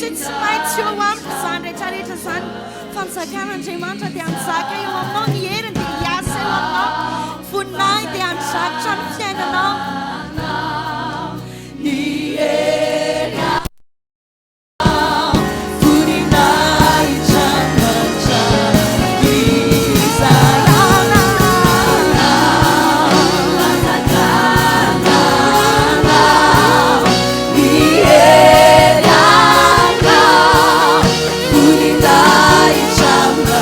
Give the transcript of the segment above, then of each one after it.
mihitsy hoe tsy maintsy eo amiko izany rehetrarehetra izany. Fanjakan'Andriamanitra dia hanjaka eo aminao, ny heriny dia hiasa eo aminao, ny voninahiny dia handrakotra ny fiainanao. Ny hery voninahitra mandrakizay. Ny hery voninahitra mandrakizay.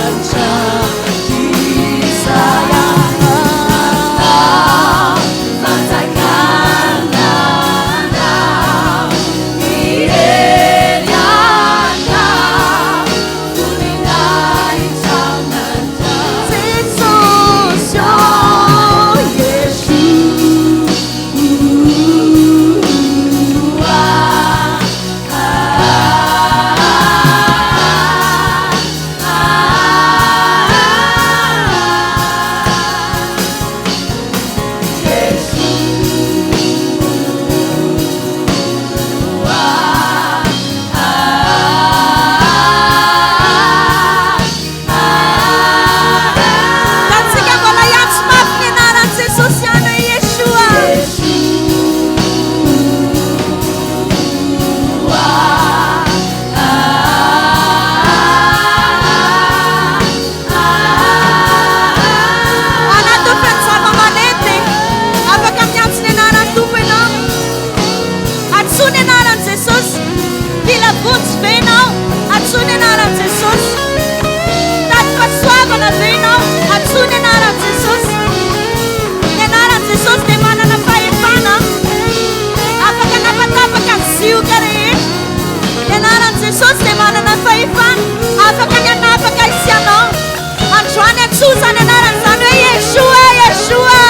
Fanjakana ny hery anao, voninahitra mandrakizay. Jesosy ô, Tantsika mbola hiantso mafy ny anaran'i Jesosy ihany hoe Yeshua. Anaty feno zava-manety dia afaka miantso ny anaran'ny Tompo ianao. Antsoy ny anaran'i Jesosy. Mila vonjy ve ianao? Antsoy ny anaran'i Jesosy. Mitady fahasoavana ve ianao? Antsoy ny anaran'i Jesosy. Ny anaran'i Jesosy dia manana fahefana. Afaka hanapatapaka ny zioga rehetra. Ny anaran'i Jesosy dia manana fahefana. Afaka ny hanapaka ahy sy ianao. Androany antsoy izany anarana izany hoe Yeshua, Yeshua.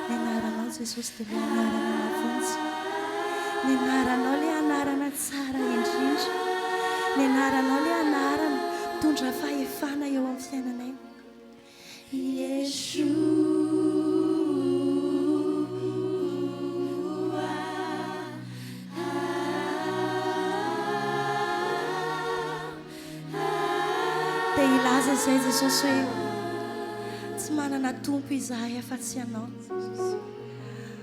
Ny anaranao Jesosy dia ilay anarana mahavonjy. Ny anaranao ilay anarana tsara indrindra. Ny anaranao ilay anarana mitondra fahefana eo amin'ny fiainanay. Te hilaza izay Jesosy hoe tsy manana Tompo izahay afa-tsy Ianao.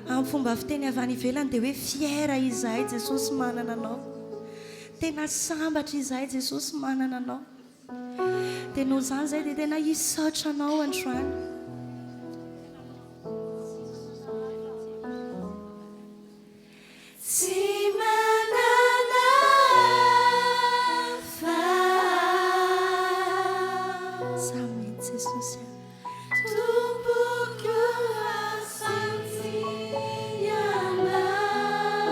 Amin'ny fomba fiteny avy any ivelany dia hoe fier izahay Jesosy manana Anao. Tena sambatra izahay Jesosy manana Anao. Dia noho izany izay dia tena hisaotra Anao androany. Tsy manana hafa. Izaho mihitsy Jesosy a. Tompoko afa-tsy Ianao.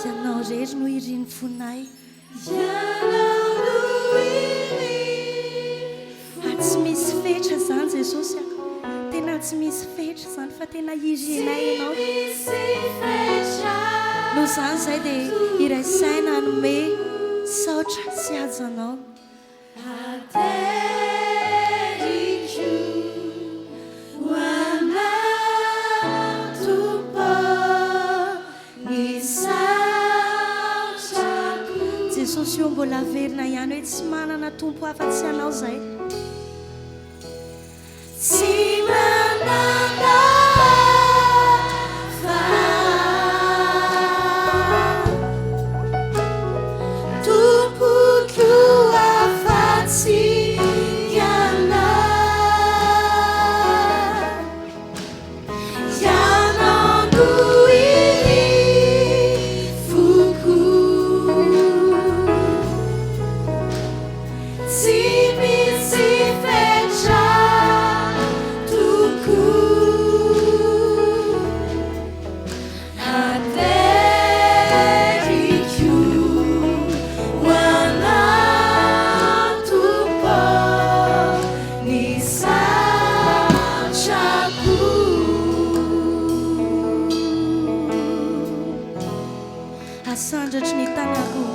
Ianao irery no irin'ny fonay. Ianao no irin'ny Ary tsy misy fetra izany Jesosy a! Tena tsy misy fetra izany fa tena irinay Ianao. Noho izany izahay dia hiray saina hanome saotra sy haja Anao. Ateriko ho Anao Tompo ny saotrako. Jesosy ô mbola averina ihany hoe tsy manana Tompo afa tsy Anao izahay. Tsy manana hafa. Tompoko afa-tsy Ianao. Ianao no irifoko. Tsy misy fetra tokoa. Ateriko ho Anao Tompo ny satrako. Asandratro ny tanako.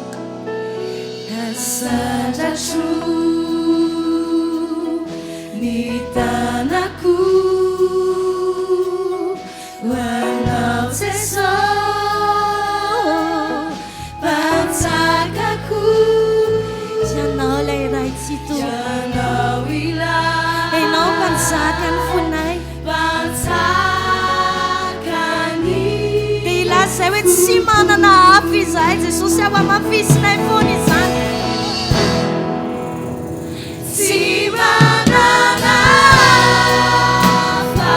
Asandratro ny tanako ho Anao Jeso Mpanjakako. Ianao ilay Ray Tsitoha. Ianao ilay Ianao Mpanjaka ny fonay. Mpanjakany. Dia hilaza izay hoe tsy manana hafa izahay Jesosy aho hamafisinay foana izany. Tsy manana hafa.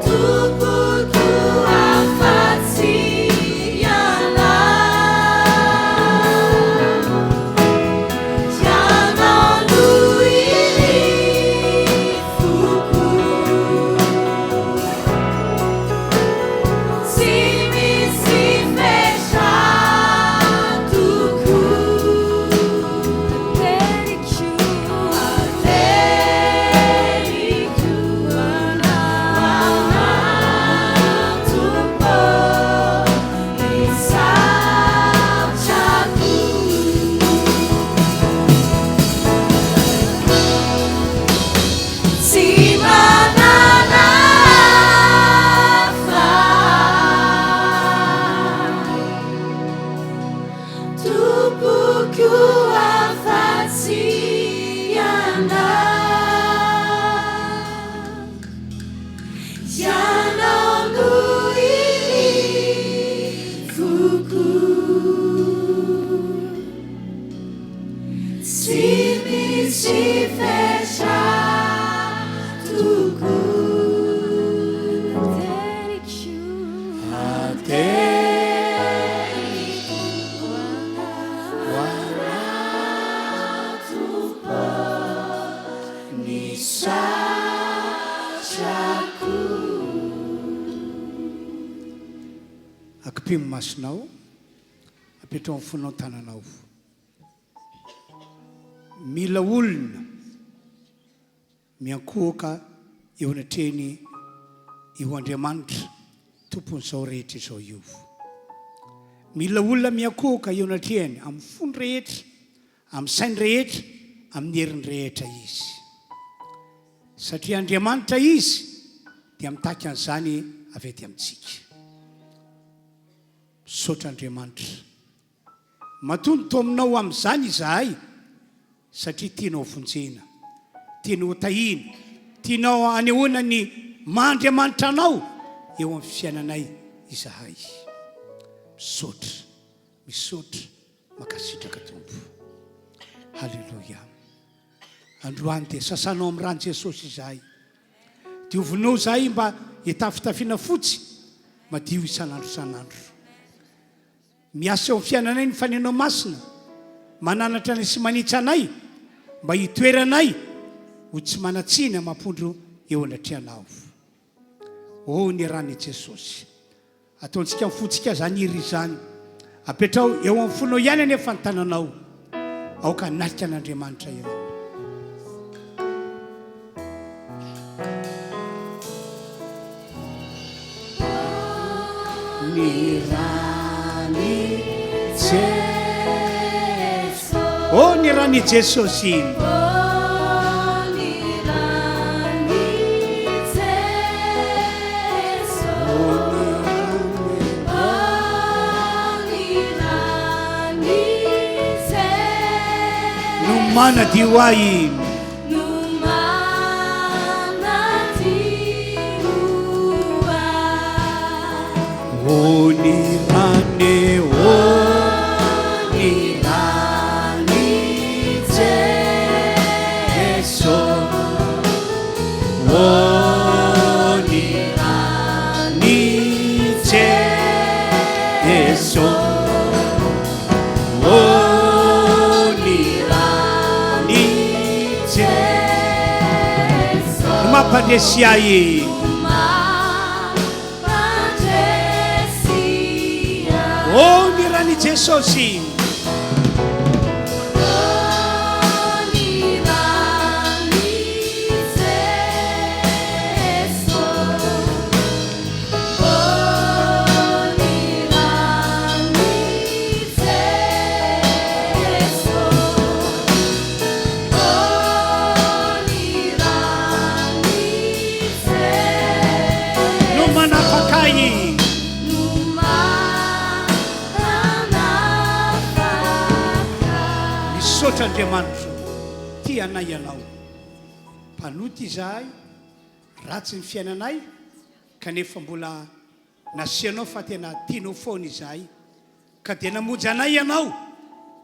Tompoko afa-tsy Ianao. Ianao no irifoko. Tsy misy fetra tokoa. Ateriko ho Anao Tompo ny satrako. Tsy manana hafa. Tompoko afa-tsy Ianao. Ianao no irifoko. Tsy misy fetra tokoa. Ateriko ho Anao Tompo ny satrako. Akipio ny masonao, apetraho amin'ny fonao ny tananao. Mila olona miankohoka eo anatrehiny io Andriamanitra Tompon'izao rehetra izao io. Mila olona miankohoka eo anatrehany amin'ny fony rehetra, amin'ny sainy rehetra, amin'ny heriny rehetra Izy. Satria Andriamanitra Izy dia mitaky an'izany avy aty amintsika. Misaotra Andriamanitra. Matoa notominao amin'izany izahay satria tianao vonjena, tianao hotahiana, tianao hanehoana ny maha Andriamanitra anao eo amin'ny fiainanay izahay. Misaotra, misaotra, mankasitraka Tompo. Haleloia. Androany dia sasanao amin'ny ran'i Jesosy izahay. Diovinao izahay mba hitafitafiana fotsy madio isan'andro isan'andro. Miasa eo amin'ny fiainanay ny Fanenao Masina, mananatra anay sy manitsy anay mba hitoeranay ho tsy manan-tsiny amam-pondro eo anatrehanao. Oh, ny ran'i Jesosy. Ataontsika amin'ny fontsika izany hira izany. Apetraho eo amin'ny fonao ihany anefa ny tananao. Aoka hanatrika an'Andriamanitra ianao. Ny ran'i Jesosy. Oh, ny ran'i Jesosy. Oh, ny ran'i Jesosy. Oh, ny ran'i Jesosy. No Manadio ahy. No manadio ahy. O ny rany, o ny ran'i Jeso. O ny ran'i Jeso. O ny ran'i Jeso. No mampandresy ahy. Mampandresy ahy. O ny ran'i Jesosy. O ny ran'i Jeso. O ny ran'i Jeso. O ny ran'i Jeso. No manafaka ahy. No manafaka. Misaotra Andriamanitra, tia anay Ianao. Mpanota izahay, ratsy ny fiainanay, kanefa mbola nasianao fa tena tianao foana izahay. Ka dia namonjy anay Ianao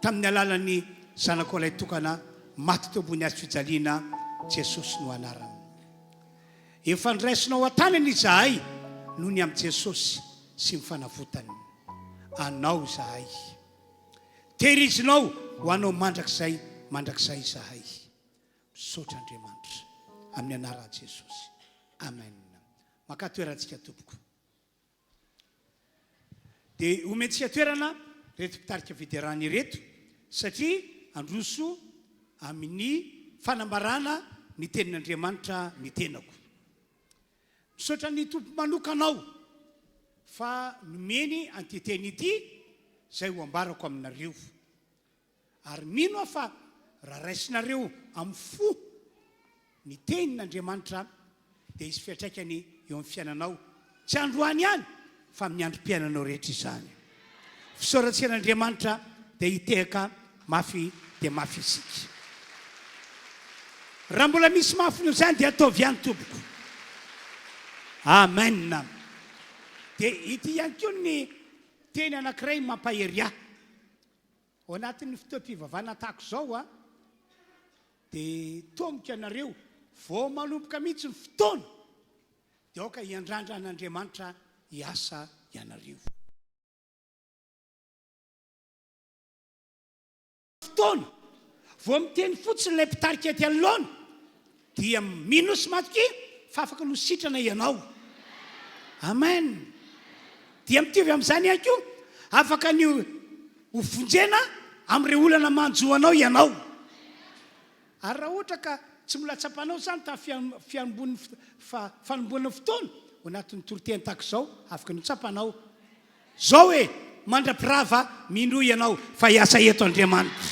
tamin'ny alalan'ny Zanakao Ilay Tokana maty teo ambony hazo fijaliana, Jesosy no anarany. Efa niraisinao an-tanana izahay noho ny amin'i Jesosy sy ny fanavotany. Anao izahay. Tehirizinao ho anao mandrakizay mandrakizay izahay. Misaotra Andriamanitra. Amin'ny anaran'i Jesosy. Amen. Makà toerantsika tompoko. Dia omentsika toerana ireto mpitarika fiderana ireto satria handroso amin'ny fanambarana ny tenin'Andriamanitra ny tenako. Misaotra ny Tompo manokana aho fa nomeny an'ity teny ity izay ho ambarako aminareo. Ary mino aho fa raha raisinareo amin'ny fo ny tenin'Andriamanitra dia hisy fiantraikany eo amin'ny fiainanao, tsy androany ihany fa amin'ny androm-piainanao rehetra izany. Fisaorantsika an'Andriamanitra dia hitehaka mafy dia mafy isika. Raha mbola misy mafy noho izany dia ataovy ihany tompoko. Amen. Dia ity ihany koa ny teny anankiray mampahery ahy. Ao anatin'ny fotoam-pivavahana tahaka izao a, dia tomika ianareo, vao manomboka mihitsy ny fotoana, dia aoka hiandrandra an'Andriamanitra hiasa ianareo. Fotoana, vao miteny fotsiny ilay mpitarika ety anoloana, dia minoa sy matokia fa afaka ny ho sitrana ianao. Amen. Dia mitovy amin'izany ihany koa, afaka ny ho vonjena amin'ireo olana manjo anao ianao. Ary raha ohatra ka tsy mbola tsapanao izany tamin'ny fianobon'ny fanombohan'ny fotoana, ao anatin'ny toriteny tahaka izao, afaka ny ho tsapanao. Zao e! Mandra-pirava minoa ianao fa hiasa eto Andriamanitra.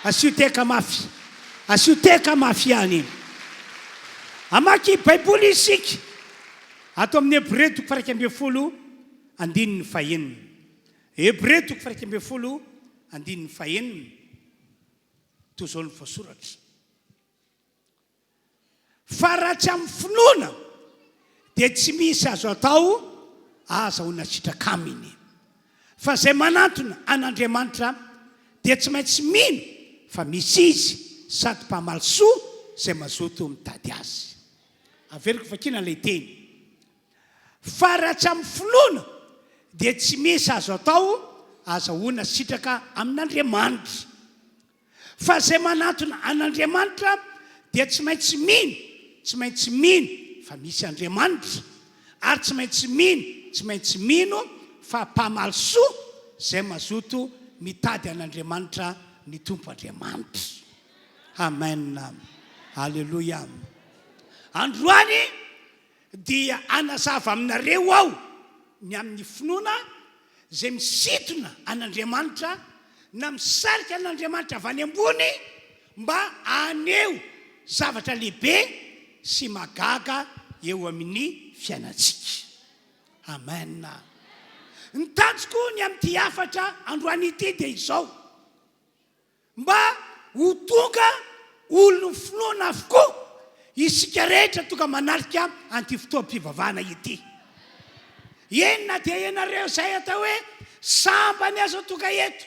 Asio tehaka mafy. Asio tehaka mafy ihany. Hamaky Baiboly isika ato amin'ny Hebreo toko faha-11 andininy fahenina. Hebreo toko faha-11 andininy fahenina. Toy izao no voasoratra. Fa raha tsy amin'ny finoana dia tsy misy azo atao ahazahoana sitraka aminy. Fa izay manantona an'Andriamanitra dia tsy maintsy mino fa misy Izy sady mpamaly soa izay mazoto mitady Azy. Averiko vakiana ilay teny. Fa raha tsy amin'ny finoana dia tsy misy azo atao ahazahoana sitraka amin'Andriamanitra. Fa izay manantona an'Andriamanitra dia tsy maintsy mino, tsy maintsy mino fa misy Andriamanitra, ary tsy maintsy mino, tsy maintsy mino fa mpamaly soa izay mazoto mitady an'Andriamanitra ny Tompo Andriamanitra. Amen. Aleloia. Androany dia hanazava aminareo aho ny amin'ny finoana izay misintona an'Andriamanitra na misarika an'Andriamanitra avy any ambony mba haneho zavatra lehibe sy mahagaga eo amin'ny fiainantsika. Amen. Ny tanjoko ny amin'ity hafatra androany ity dia izao. Mba ho tonga olon'ny finoana avokoa isika rehetra tonga manatrika an'ity fotoam-pivavahana ity. Eny na dia ianareo izay atao hoe sambany aza tonga eto,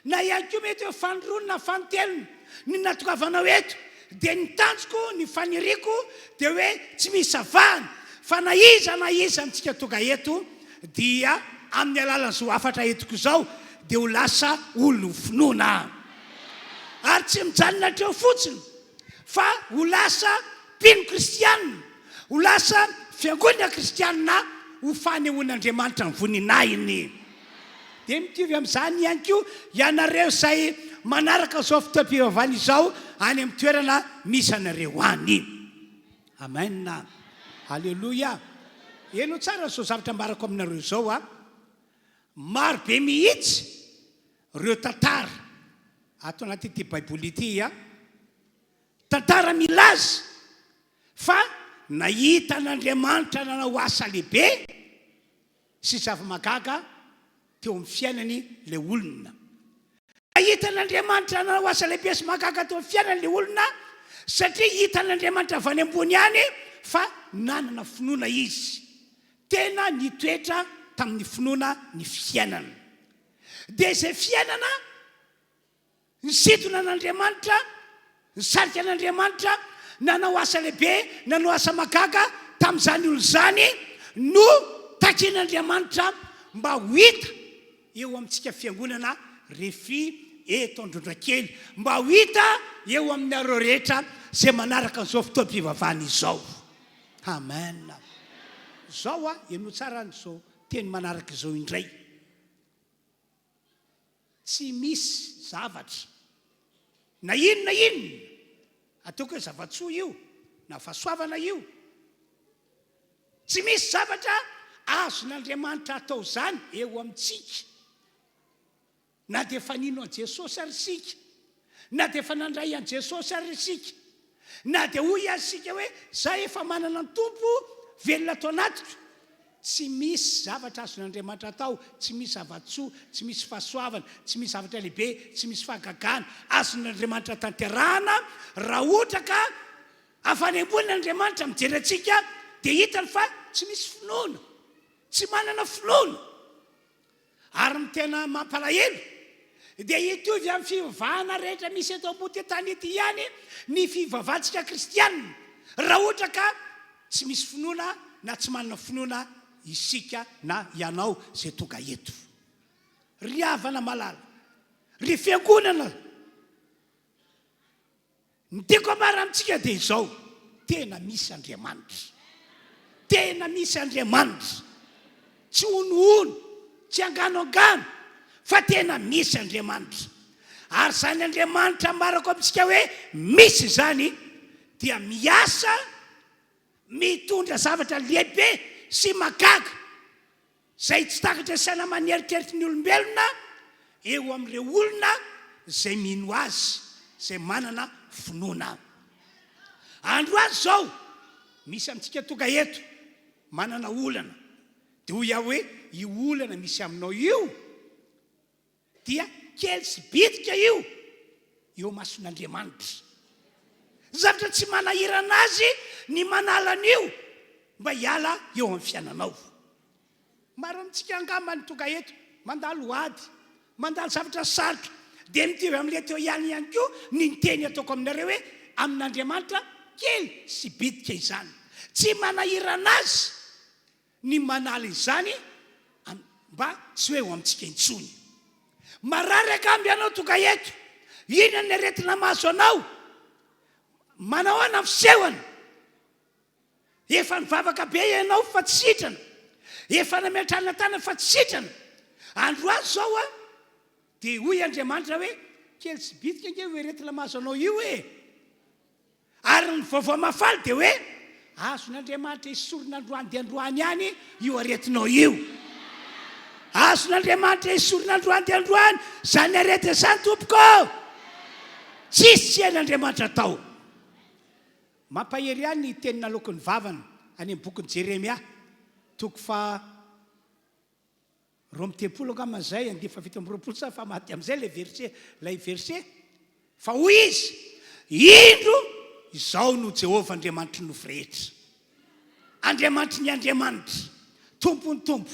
na ihany koa mety hoe fanindroany na fanintelony ny natongavanao eto, dia ny tanjoko, ny faniriako dia hoe tsy misy avahana fa na iza na iza amintsika tonga eto dia amin'ny alalan'izao hafatra entiko izao dia ho lasa olon'ny finoana. Ary tsy mijanona hatreo fotsiny fa ho lasa mpino kristianina, ho lasa fiangonana kristianina ho fanehoan'Andriamanitra ny voninahiny. Dia mitovy amin'izany ihany koa ianareo izay manaraka izao fotoam-pivavahana izao any amin'ny toerana misy anareo any. Amen. Aleloia. Henoy tsara izao zavatra ambarako aminareo izao a. Maro be mihitsy ireo tantara ato anatin'ity Baiboly ity a. Tantara milaza fa nahita an'Andriamanitra nanao asa lehibe sy zava-mahagaga teo amin'ny fiainany ilay olona. Nahita an'Andriamanitra nanao asa lehibe sy mahagaga teo amin'ny fiainany ilay olona satria hitan'Andriamanitra avy any ambony any fa nanana finoana izy. Tena nitoetra tamin'ny finoana ny fiainana. Dia izay fiainana Nisintona an'Andriamanitra, nisarika an'Andriamanitra, nanao asa lehibe, nanao asa mahagaga tamin'izany olona izany no takian'Andriamanitra mba ho hita eo amintsika fiangonana Refi eto Androndrakely, mba ho hita eo aminareo rehetra izay manaraka an'izao fotoam-pivavahana izao. Amen. Izao a, henoy tsara an'izao teny manaraka izao indray. Tsy misy zavatra, na inona inona, ataoko hoe zava-tsoa io, na fahasoavana io, tsy misy zavatra azon'Andriamanitra atao izany eo amintsika, na dia efa nino an'i Jesosy ary isika, na dia efa nandray an'i Jesosy ary isika, na dia hoy aza isika hoe, Izaho efa manana ny Tompo velona ato anatiko. Tsy misy zavatra azon'Andriamanitra atao, tsy misy zava-tsoa, tsy misy fahasoavana, tsy misy zavatra lehibe, tsy misy fahagagana azon'Andriamanitra tanterahana raha ohatra ka avy any ambony Andriamanitra mijery antsika dia hitany fa tsy misy finoana, tsy manana finoana. Ary ny tena mampalahelo dia hitovy amin'ny fivavahana rehetra misy eto ambony tany ety ihany ny fivavahantsika kristianina raha ohatra ka tsy misy finoana na tsy manana finoana isika na ianao izay tonga eto. Ry havana malala, ry fiangonana, Ny tiako ambara amintsika dia izao, tena misy Andriamanitra. Tena misy Andriamanitra. Tsy honohono, tsy angano angano, fa tena misy Andriamanitra. Ary izany Andriamanitra ambarako amintsika hoe misy izany dia miasa mitondra zavatra lehibe sy mahagaga Izay tsy takatra saina aman'eritreritry ny olombelona eo amin'ireo olona izay mino Azy, izay manana finoana. Androany izao, misy amintsika tonga eto, manana olana. Dia hoy aho hoe, io olana misy aminao io, dia kely sy bitika io eo imason'Andriamanitra. Zavatra tsy manahirana azy ny manala an'io mba hiala eo amin'ny fiainanao. Maro amintsika angamba ny tonga eto mandalo ady, mandalo zavatra sarotra, dia mitovy amin'ilay teo ihany ihany koa ny niteny ataoko aminareo hoe amin'Andriamanitra kely sy bitika izany. Tsy manahirana azy ny manala izany mba tsy hoe eo amintsika intsony. Marary angamba ianao tonga eto, inona ny aretina mahazo anao? Manao ahoana ny fisehony? Efa nivavaka be ianao fa tsy sitrana, efa nametrahana tanana fa tsy sitrana. Androany izao a, dia hoy Andriamanitra hoe, kely sy bitika ange io aretina mahazo anao io e! Ary ny vaovao mahafaly dia hoe azon'Andriamanitra esorina androany dia androany ihany io aretinao io. Azon'Andriamanitra esorina androany dia androany izany aretina izany tompoko. Tsisy tsy hain'Andriamanitra atao. Mampahery ahy ny teny naloaky ny vavany any amin'ny bokin'i Jeremia, toko faha 32 angamba izay, andiany faha 27 sa faha maty amin'izay ilay verset, ilay verset. Fa hoy izy, Indro, izao no Jehovah Andriamanitry ny nofo rehetra, Andriamanitry ny andriamanitra, Tompon'ny tompo.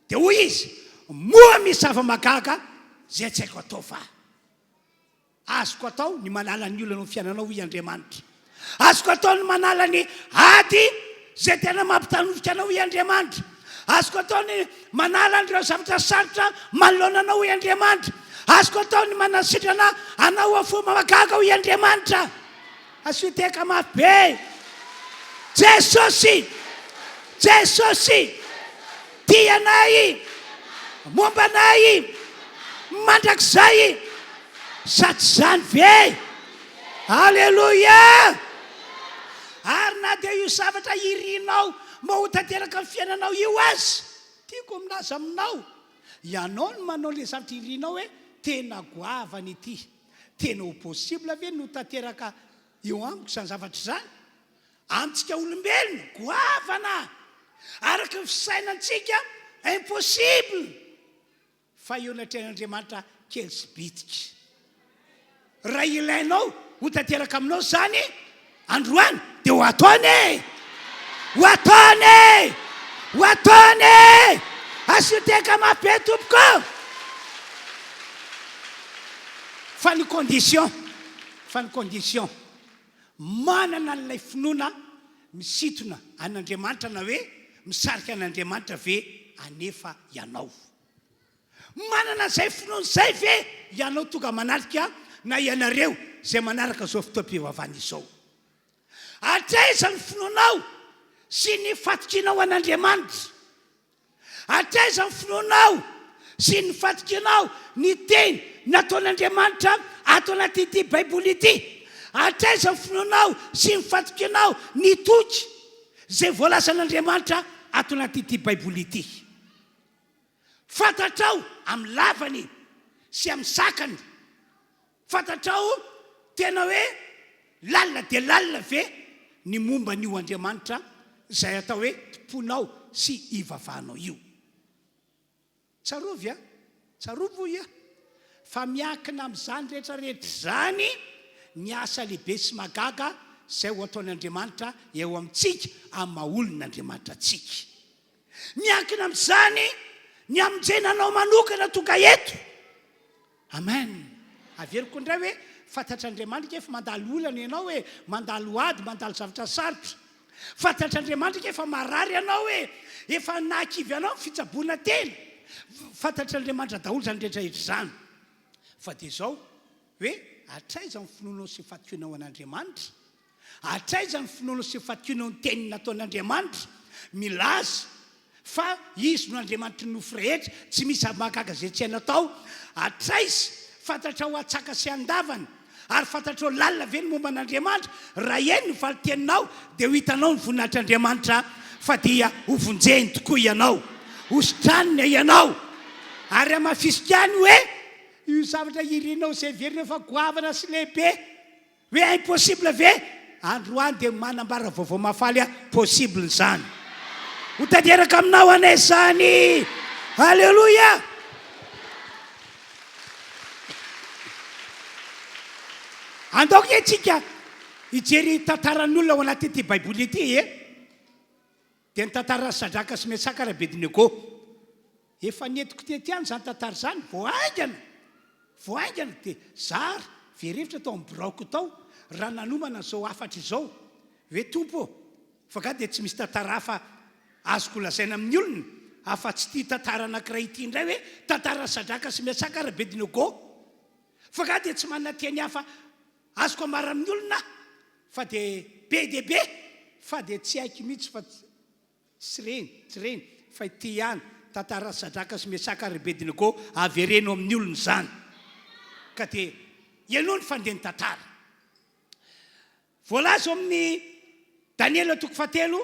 Dia hoy izy, Moa misy zava-mahagaga izay tsy haiko atao va? Azoko atao ny manala ny olana ao amin'ny fiainanao, hoy Andriamanitra. Azoko atao ny manala ny ady izay tena mampitanovika anao, hoy Andriamanitra. Azoko atao ny manala an'ireo zavatra sarotra manoloana anao, hoy Andriamanitra. Azoko atao ny manasitrana anao amin'ny fomba mahagaga, hoy Andriamanitra. Asio tehaka mafy be. Jesosy! Jesosy! Tia anay! Momba anay! Mandrakizay! Sa tsy izany ve? Aleloia! Ary na dia io zavatra irinao mba ho tanteraka amin'ny fiainanao io aza, tiako milaza aminao, ianao no manao ilay zavatra irinao hoe tena goavana ity, tena ho possible ve ny ho tanteraka eo amiko izany zavatra izany? Amintsika olombelona, goavana! Araka ny fisainantsika, impossible! Fa eo anatrehan'Andriamanitra kely sy bitika. Raha ilainao ho tanteraka aminao izany androany dia ho ataony e! Ho ataony e! Ho ataony e! Asio tehaka mafy be tompoko! Fa ny condition, fa ny condition, manana an'ilay finoana misintona an'Andriamanitra na hoe misarika an'Andriamanitra ve anefa ianao? Manana izay finoana izay ve ianao tonga manatrika na ianareo izay manaraka izao fotoam-pivavahana izao? Hatraiza ny finoanao sy ny fatokianao an'Andriamanitra? Hatraiza ny finoanao sy ny fatokianao ny teny nataon'Andriamanitra ato anatin'ity Baiboly ity? Hatraiza ny finoanao sy ny fatokianao ny toky izay voalazan'Andriamanitra ato anatin'ity Baiboly ity? Fantatrao amin'ny lavany sy amin'ny sakany. Fantatrao tena hoe lalina dia lalina ve ny momba an'io Andriamanitra izay atao hoe tompoinao sy ivavahanao io? Tsarovy a! Tsarovy hoy aho fa miankina amin'izany rehetra rehetra izany ny asa lehibe sy mahagaga izay ho ataon'Andriamanitra eo amintsika amin'ny maha olon'Andriamanitra antsika. Miankina amin'izany ny hamonjena anao manokana tonga eto. Amen. Averiko indray hoe fantatr'Andriamanitra efa mandalo olana ianao e, mandalo ady, mandalo zavatra sarotra. Fantatr'Andriamanitra efa marary ianao e, efa nahakivy anao ny fitsaboana tena. Fantatr'Andriamanitra daholo izany rehetra rehetra izany. Fa dia izao hoe hatraiza ny finoanao sy fatokianao an'Andriamanitra? Hatraiza ny finoanao sy fatokianao ny teny nataon'Andriamanitra milaza fa Izy no Andriamanitry ny nofo rehetra, tsy misy zava-mahagaga izay tsy hainy atao? Hatraiza? Fantatrao hatsaka sy handavana ary fantatrao lalina ve ny momba an'Andriamanitra? Raha eny ny valin-teninao dia ho hitanao ny voninahitr'Andriamanitra fa dia hovonjeny tokoa ianao, hositraniny ianao. Ary hamafisiko ihany hoe io zavatra irinao izay heverinao fa goavana sy lehibe, Hoe impossible ve? Androany dia manambara vaovao mahafaly aho, possible izany. Ho tanteraka aminao anie izany! Alléluia! Andao ange tsika hijery tantaran'olona ao anatin'ity Baiboly ity e! Dia ny tantaran'i Sadraka sy Mesaka ary Abednego. Efa nentiko teto ihany izany tantara izany, vao haingana, vao haingana dia zary very hevitra tao amin'ny biraoko tao raha nanomana an'izao hafatra izao, hoe Tompo ô, fa angaha dia tsy misy tantara hafa azoko lazaina amin'ny olona afa-tsy ity tantara anankiray ity indray hoe tantaran'i Sadraka sy Mesaka ary Abednego? Fa angaha dia tsy manana teny hafa azoko ambara amin'ny olona aho? Fa dia be dia be fa dia tsy haiko mihitsy fa tsy reny, tsy reny fa ity ihany, tantaran'i Sadraka sy Mesaka ary Abednego, avereno amin'ny olona izany. Ka dia henoy ny fandehan'ny tantara. Voalaza ao amin'ny Daniela toko fahatelo,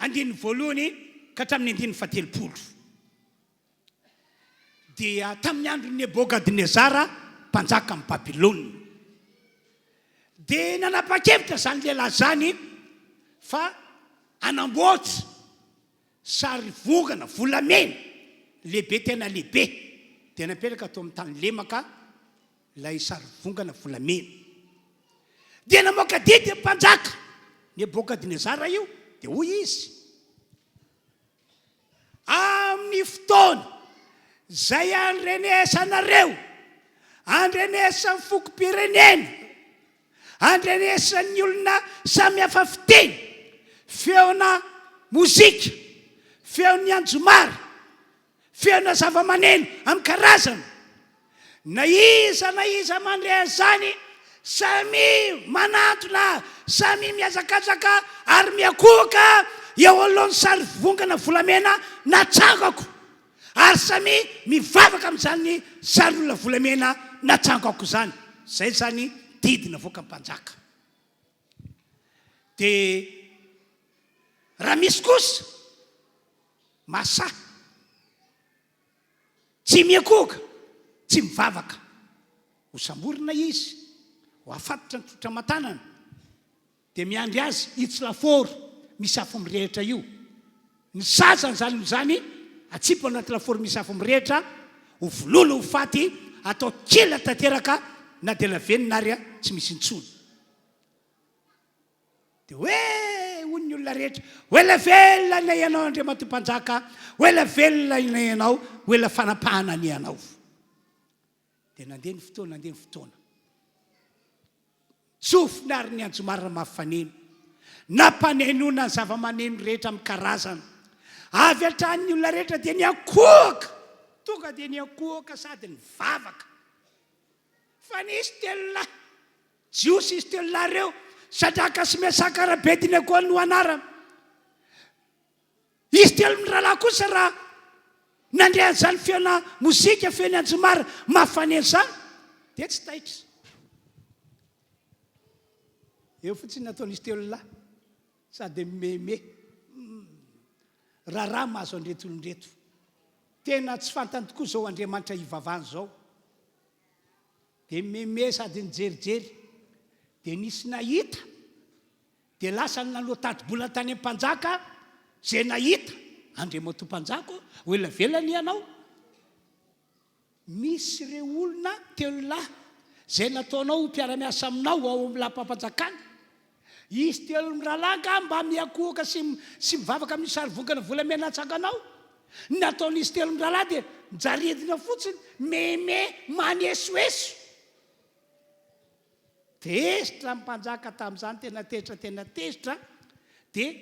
andininy voalohany ka hatramin'ny andininy fahatelopolo. Dia tamin'ny andron'i Nebokadnezara mpanjakan'i Babylona. Dia nanapa-kevitra izany lehilahy izany fa hanamboatra sary vongana volamena lehibe tena lehibe. Dia napetraka tao amin'ny tany lemaka. Ilay sarivongana volamena. Dia namoaka didy ny mpanjaka, Nebokadnezara io, dia hoy izy, Amin'ny fotoana izay andrenesanareo, andrenesan'ny fokom-pirenena, andrenesan'ny olona samihafa fiteny, feona mozika, feon'ny anjomara, Feona zava-maneno amin'ny karazany. Na iza na iza mandre an'izany, samia manantona, samia mihazakazaka ary miankohoka eo anoloan'ny sarivongana volamena natsangako, ary samia mivavaka amin'izany sarin'olona volamena natsangako izany. Izay izany didy navoakan'ny mpanjaka. Dia raha misy kosa Masahy. Tsy miankohoka, tsy mivavaka. Ho samborina izy, ho afatotra ny trotra aman-tanana, dia miandry azy itsy lafaoro misy afo mirehitra io. Ny sazany izany olona izany, atsipy ao anaty lafaoro misy afo mirehitra, ho vonoina ho faty, atao kila tanteraka na dia lavenona ary tsy misy intsony. Dia hoe, hoy ny olona rehetra, Ho ela velona anie ianao, Andriamatoa Mpanjaka, ho ela velona anie ianao, ho ela fanapahana anie ianao. Dia nandeha ny fotoana, nandeha ny fotoana. Tsofina ary ny anjomara mafy faneno. Nampanenoina ny zava-maneno rehetra amin'ny karazana. Avy hatrany ny olona rehetra dia niankohoka. Tonga dia niankohoka sady nivavaka. Fa nisy telolahy Jiosy izy telolahy ireo, Sadraka sy Mesaka ary Abednego no anarany. Izy telo mirahalahy kosa raha nandre an'izany feona mozika, feon'ny anjomara mahafaneno izany, dia tsy taitra. Eo fotsiny nataon'izy telolahy, sady mimehimehy. Hmm. Raharaha mahazo an'ireto olona ireto. Tena tsy fantany tokoa izao Andriamanitra hivavahany izao. Dia meme sady nijerijery. Dia nisy nahita, dia lasa naloa tati-bola tany amin'ny mpanjaka izay nahita, Andriamatoa mpanjaka ô, ho ela velona anie ianao. Misy ireo olona telolahy izay nataonao ho mpiara-miasa aminao ao amin'ny lapam-panjakana. Izy telo mirahalahy angaha mba miankohoka sy sy mivavaka amin'io sarivongana volamena atsanganao? Ny nataon'izy telo mirahalahy dia mijaridina fotsiny, meme, manesoeso. Tezitra ny mpanjaka tamin'izany, tena tezitra, tena tezitra, dia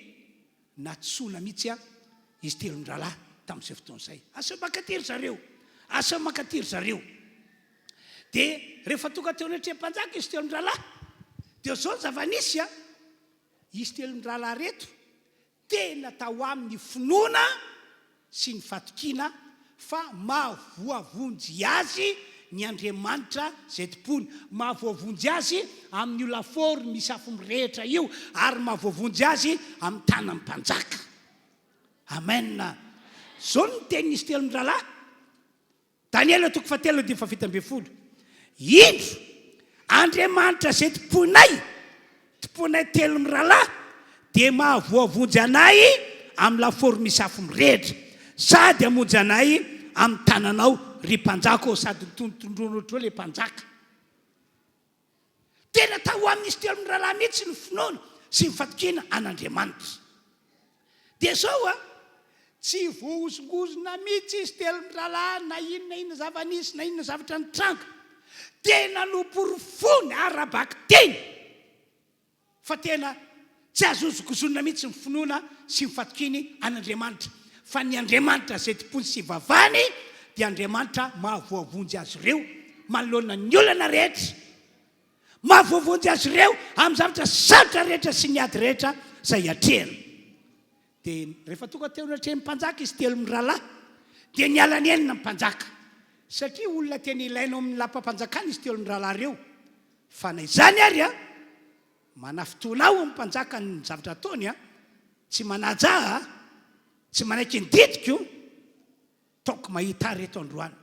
natsoina mihitsy izy telo mirahalahy tamin'izay fotoana izay. Asao mankaty ry zareo, asao mankaty ry zareo. Dia rehefa tonga teo anatrehan'ny mpanjaka izy telo mirahalahy, dia izao ny zava-nisy an, izy telo mirahalahy ireto tena tao aminy finoana sy ny fatokiana fa mahavoavonjy azy ny Andriamanitra izay tompoiny, mahavoavonjy azy amin'io lafaoro misy afo mirehitra io, ary mahavoavonjy azy amin'ny tanan'ny mpanjaka. Amen. Izao no tenin'izy telo mirahalahy. Daniela toko fahatelo andininy faha-17, Indro, Andriamanitra izay tompoinay, tompoinay telo mirahalahy, dia mahavoavonjy anay amin'ny lafaoro misy afo mirehitra, sady hamonjy anay amin'ny tananao, ry mpanjaka ô, sady nitonontondroina ohatr'izao ilay mpanjaka. Tena tao amin'izy telo mirahalahy mihitsy ny finoana sy ny fatokiana an'Andriamanitra. Dia izao an, tsy voahozongozona mihitsy izy telo mirahalahy na inona na inona zava-nisy na inona zavatra nitranga. Tena noporofoiny ara-bakiteny. Fa tena tsy azo hozongozonina mihitsy ny finoana sy ny fatokiany an'Andriamanitra, fa ny Andriamanitra izay tompoiny sy ivavahany dia Andriamanitra mahavoavonjy azy ireo manoloana ny olana rehetra, mahavoavonjy azy ireo amin'ny zavatra sarotra rehetra sy ny ady rehetra izay atrehiny. Dia rehefa tonga teo anatrehan'ny mpanjaka izy telo mirahalahy, dia niala nenina ny mpanjaka, satria olona tena ilaina ao amin'ny lapam-panjakana izy telo mirahalahy ireo. Fa na izany ary an, manafintohina aho ny mpanjaka ny zavatra ataony an, tsy manaja ahy an, tsy manaiky ny didiko, ataoko mahita ahy reto androany.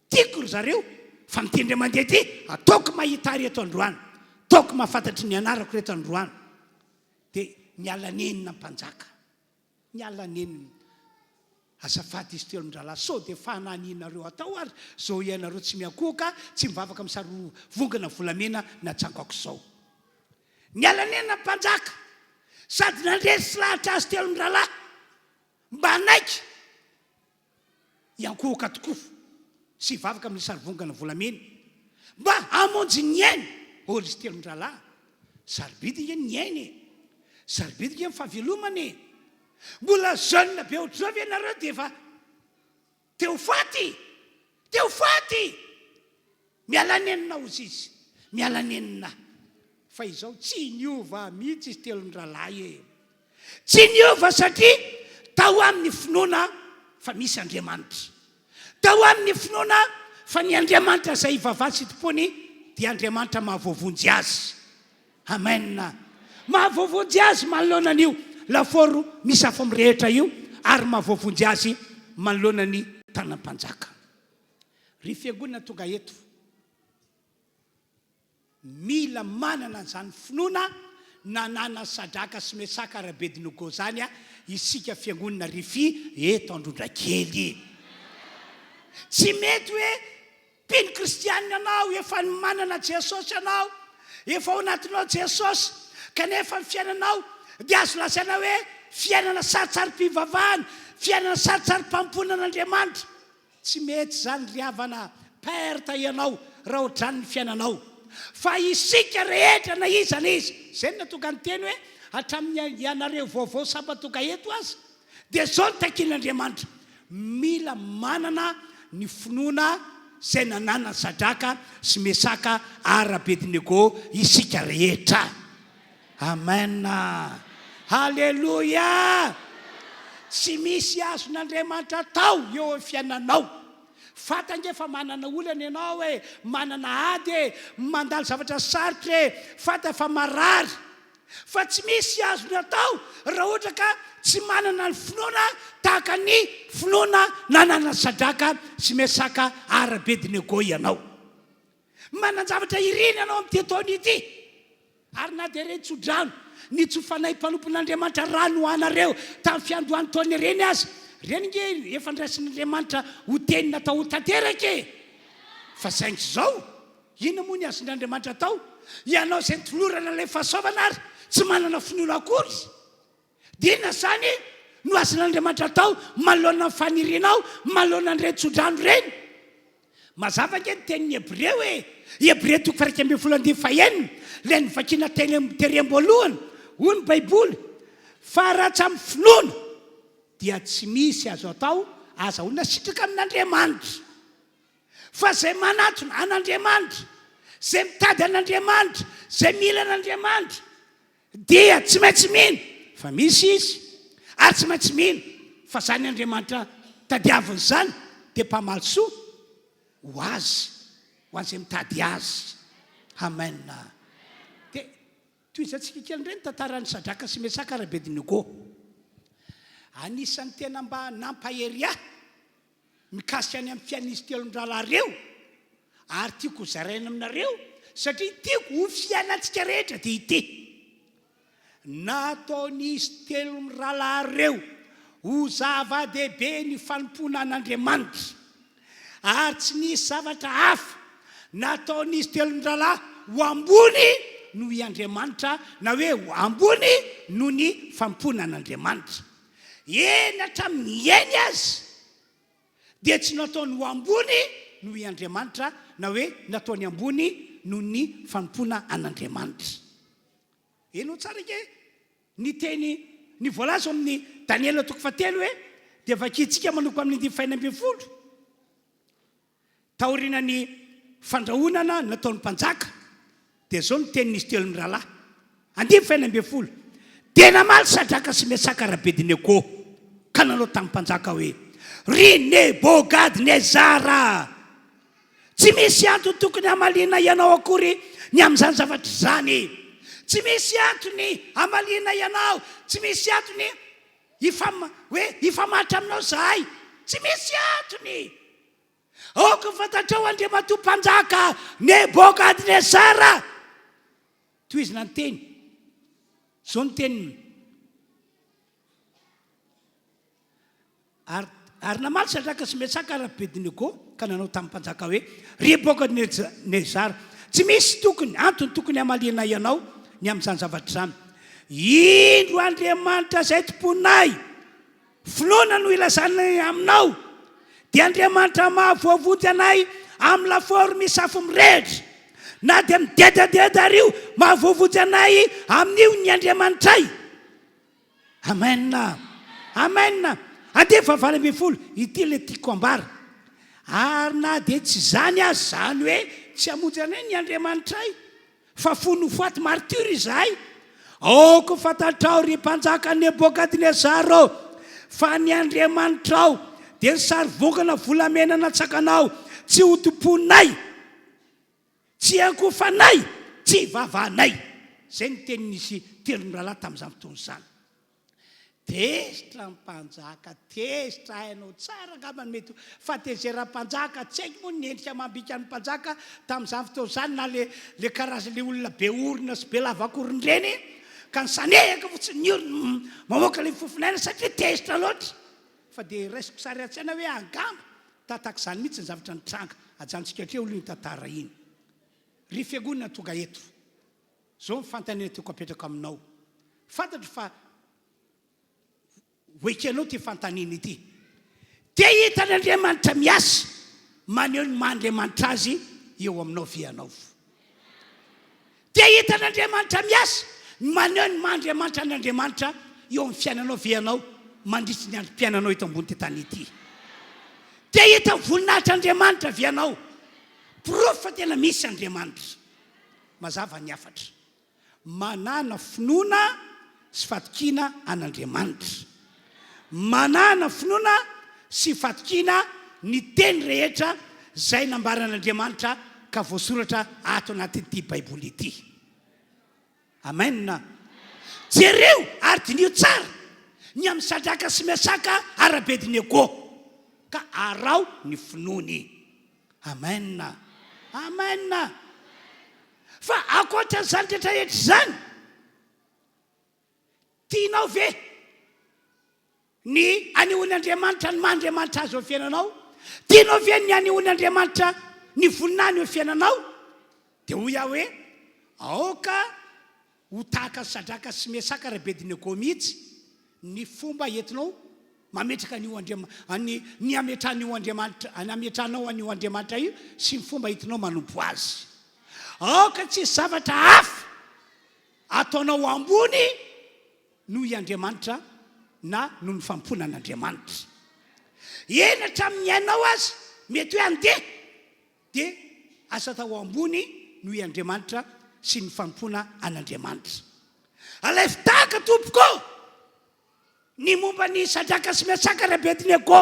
Tiako ry zareo, fa amin'ity indray mandeha ity, ataoko mahita ahy reto androany, ataoko mahafantatry ny anarako reto androany. Dia niala nenina ny mpanjaka, niala nenina. Azafady izy telo mirahalahy sao dia fanahinianareo atao ary zao ianareo tsy miankohoka tsy mivavaka amin'ny sary vongana volamena natsangako zao. Niala nenina ny mpanjaka sady nandresy lahatra azy telo mirahalahy mba hanaiky hiankohoka tokoa sy hivavaka amin'ny sary vongana volamena mba hamonjy ny ainy. Hoy izy telo mirahalahy, sarobidy nge ny aina e! Sarobidy nge ny fahavelomana e! Mbola jeune be ohatr'izao ve nareo dia efa te ho faty? Te ho faty! Miala nenina hozy izy, miala nenina. Fa izao tsy niova mihitsy izy telon-drahalahy e! Tsy niova satria tao aminy finoana fa misy Andriamanitra. Tao aminy finoana fa ny Andriamanitra izay ivavahany sy tompoiny dia Andriamanitra mahavoavonjy azy. Amen! Mahavoavonjy azy manoloana an'io lafaoro misy afo mirehitra io ary mahavoavonjy azy manoloana ny tanam-panjaka. Ry fiangonana tonga eto, mila manana an'izany finoana nananan'i Sadraka sy Mesaka ary Abednego izany isika fiangonana Rify eto Androndrakely. Tsy mety hoe Mpino kristianina ianao, efa manana Jesosy ianao, efa ao anatinao Jesosy, kanefa ny fiainanao dia azo lazaina hoe fiainana sarintsarim-pivavahana, fiainana sarintsarim-panompoana an'Andriamanitra. Tsy mety izany ry havana, perte ianao raha ohatran'ny ny fiainanao. Fa isika rehetra na iza na iza, izay no nahatonga ny teny hoe hatramin'ny ianareo vaovao samba tonga eto aza, Dia izao no takian'Andriamanitra, Mila manana ny finoana izay nananan'i Sadraka sy Mesaka ary Abednego isika rehetra. Amen! Haleloia! Tsy misy azon'Andriamanitra atao eo amin'ny fiainanao. Fanta ange fa manana olana ianao e, manana ady e, mandalo zavatra sarotra e, fanta fa marary. Fa tsy misy azony atao raha ohatra ka tsy manana ny finoana tahaka ny finoana nananan'i Sadraka sy Mesaka ary Abednego ianao. Manan-javatra irina ianao amin'ity taona ity. Ary na dia ireny tsodrano nitsofanay mpanompon'Andriamanitra rano ho anareo tamin'ny fiandohan'ny taona ireny aza, ireny ange efa ndraisin'Andriamanitra ho teny natao ho tanteraka e! Fa saingy izao, Inona moa ny azon'Andriamanitra atao? Ianao izay nitolorana ilay fahasoavana ary tsy manana finoana akory. Dia inona izany no azon'Andriamanitra atao manoloana ny fanirianao, manoloana an'ireny tsodrano ireny? Mazava ange ny tenin'ny Hebreo e! Hebreo toko faha 11 andininy fahenina, ilay novakiana teny tery am-boalohany. Hoy ny Baiboly, Fa raha tsy amin'ny finoana, dia tsy misy azo atao azahoana sitraka amin'Andriamanitra. Fa izay manatona an'Andriamanitra, izay mitady an'Andriamanitra, izay mila an'Andriamanitra, dia tsy maintsy mino fa misy Izy, ary tsy maintsy mino fa izany Andriamanitra tadiaviny izany dia mpamaly soa ho azy, ho an'izay mitady Azy. Amen. Dia tohizantsika kely indray ny tantaran'i Sadraka sy Mesaka ary Abednego. Anisan'ny tena mba nampahery ahy mikasika ny amin'ny fiainan'izy telo mirahalahy ireo ary tiako ho zaraina aminareo satria tiako ho fiainantsika rehetra dia ity, nataon'izy telo mirahalahy ireo ho zava-dehibe ny fanompoana an'Andriamanitra ary tsy nisy zavatra hafa nataon'izy telo mirahalahy ho ambony noho i Andriamanitra na hoe ho ambony noho ny fanompoana an'Andriamanitra. Eny hatramin'ny eny aza dia tsy nataony ho ambony noho i Andriamanitra na hoe nataony ambony noho ny fanompoana an'Andriamanitra. Henoy tsara ange ny teny ny voalaza ao amin'ny Daniela toko fahatelo e, dia vakintsika manomboka amin'ny andininy fahenina ambinifolo. Taorian'ny fandrahonana nataon'ny mpanjaka, dia izao no tenin'izy telo mirahalahy, andininy fahenina ambinifolo, Dia namaly Sadraka sy Mesaka ary Abednego, ka nanao tamin'ny mpanjaka hoe, Ry Nebokadnezara! Tsy misy antony tokony hamalianay anao akory ny amin'izany zavatra izany. Tsy misy antony hamalianay anao, tsy misy antony hifam, hoe hifamatotra aminao izahay. Tsy misy antony! Aoka ho fantatrao, Andriamatoa Mpanjaka Nebokadnezara! Tohizina ny teny. Izao ny teniny. Ary, Ary namaly Sadraka sy Mesaka ary Abednego ka nanao tamin'ny mpanjaka hoe, Ry Nebokadnezara, tsy misy tokony, antony tokony hamalianay anao ny amin'izany zavatra izany. Indro Andriamanitra izay tomponay, finoana no ilazanay aminao, dia Andriamanitra mahavoavonjy anay amin'ny lafaoro misy afo mirehitra. Na dia midedadeda ary io, mahavoavonjy anay amin'io ny Andriamanitray. Amen! Amen! Andiany faha 18, ity ilay tiako ambara. Ary na dia tsy izany aza, izany hoe tsy hamonjy anay ny Andriamanitray, fa fony ho faty martyr izahay, aoka ho fantatrao, ry mpanjaka Nebokadnezara ô, fa ny Andriamanitrao dia ny sarivongana volamena natsakanao tsy ho tompoinay. Tsy ankofanay, tsy vavanay. Izay no tenin'izy telo mirahalahy tamin'izany fotoana izany. Tezitra ny mpanjaka, tezitra, hainao tsara angamba ny mety ho fahatezeran'ny mpanjaka, tsy haiko moa ny endrika amam-bikan'ny mpanjaka tamin'izany fotoana izany na le le karazana le olona be orona sy be lavak'orona ireny ka nisanehaka fotsiny ny orony mamoaka ilay fofon'aina satria tezitra loatra. Fa dia raisiko sary an-tsaina hoe angamba tatak'izany mihitsy ny zavatra nitranga. Ajanontsika hatreo aloha iny tantara iny. Ry fiangonana tonga eto, izao ny fanontaniana tiako apetraka aminao. Fantatro fa ho ekenao ity fanontaniana ity. Te hahita an'Andriamanitra miasa maneho ny maha Andriamanitra Azy eo aminao ve ianao? Te hahita an'Andriamanitra miasa, maneho ny maha Andriamanitra an'Andriamanitra eo amin'ny fiainanao ve ianao mandritry ny androm-piainanao eto ambony tany ity? Te hahita ny voninahitr'Andriamanitra ve ianao? Porofo fa tena misy Andriamanitra. Mazava ny hafatra. Manàna finoana sy fatokiana an'Andriamanitra. Manàna finoana sy fatokiana ny teny rehetra izay nambaran'Andriamanitra ka voasoratra ato anatin'ity Baiboly ity. Amen. Jereo ary diniho tsara ny amin'i Sadraka sy Mesaka ary Abednego, ka araho ny finoany. Amen. Amen. Fa ankoatran'izany rehetra rehetra izany, tianao ve ny hanehoan'Andriamanitra ny maha Andriamanitra Azy eo amin'ny fiainanao? Tianao ve ny hanehoan'Andriamanitra ny voninahiny eo amin'ny fiainanao? Dia hoy aho hoe, aoka Ho tahaka an'i Sadraka sy Mesaka ary Abednego mihitsy ny fomba entinao mametraka an'io Andriama, ny, ny hametrahan'io Andriamanitra, ny hametrahanao an'io Andriamanitra io sy ny fomba entinao manompo Azy. Aoka tsy hisy zavatra hafa ataonao ambony noho i Andriamanitra na noho ny fanompoana an'Andriamanitra. Eny hatramin'ny ainao aza mety hoe handeha. Dia asa atao ambony noho i Andriamanitra sy ny fanompoana an'Andriamanitra. Alaivo tahaka tompoko ô! Ny momba ny Sadraka sy Mesaka ary Abednego.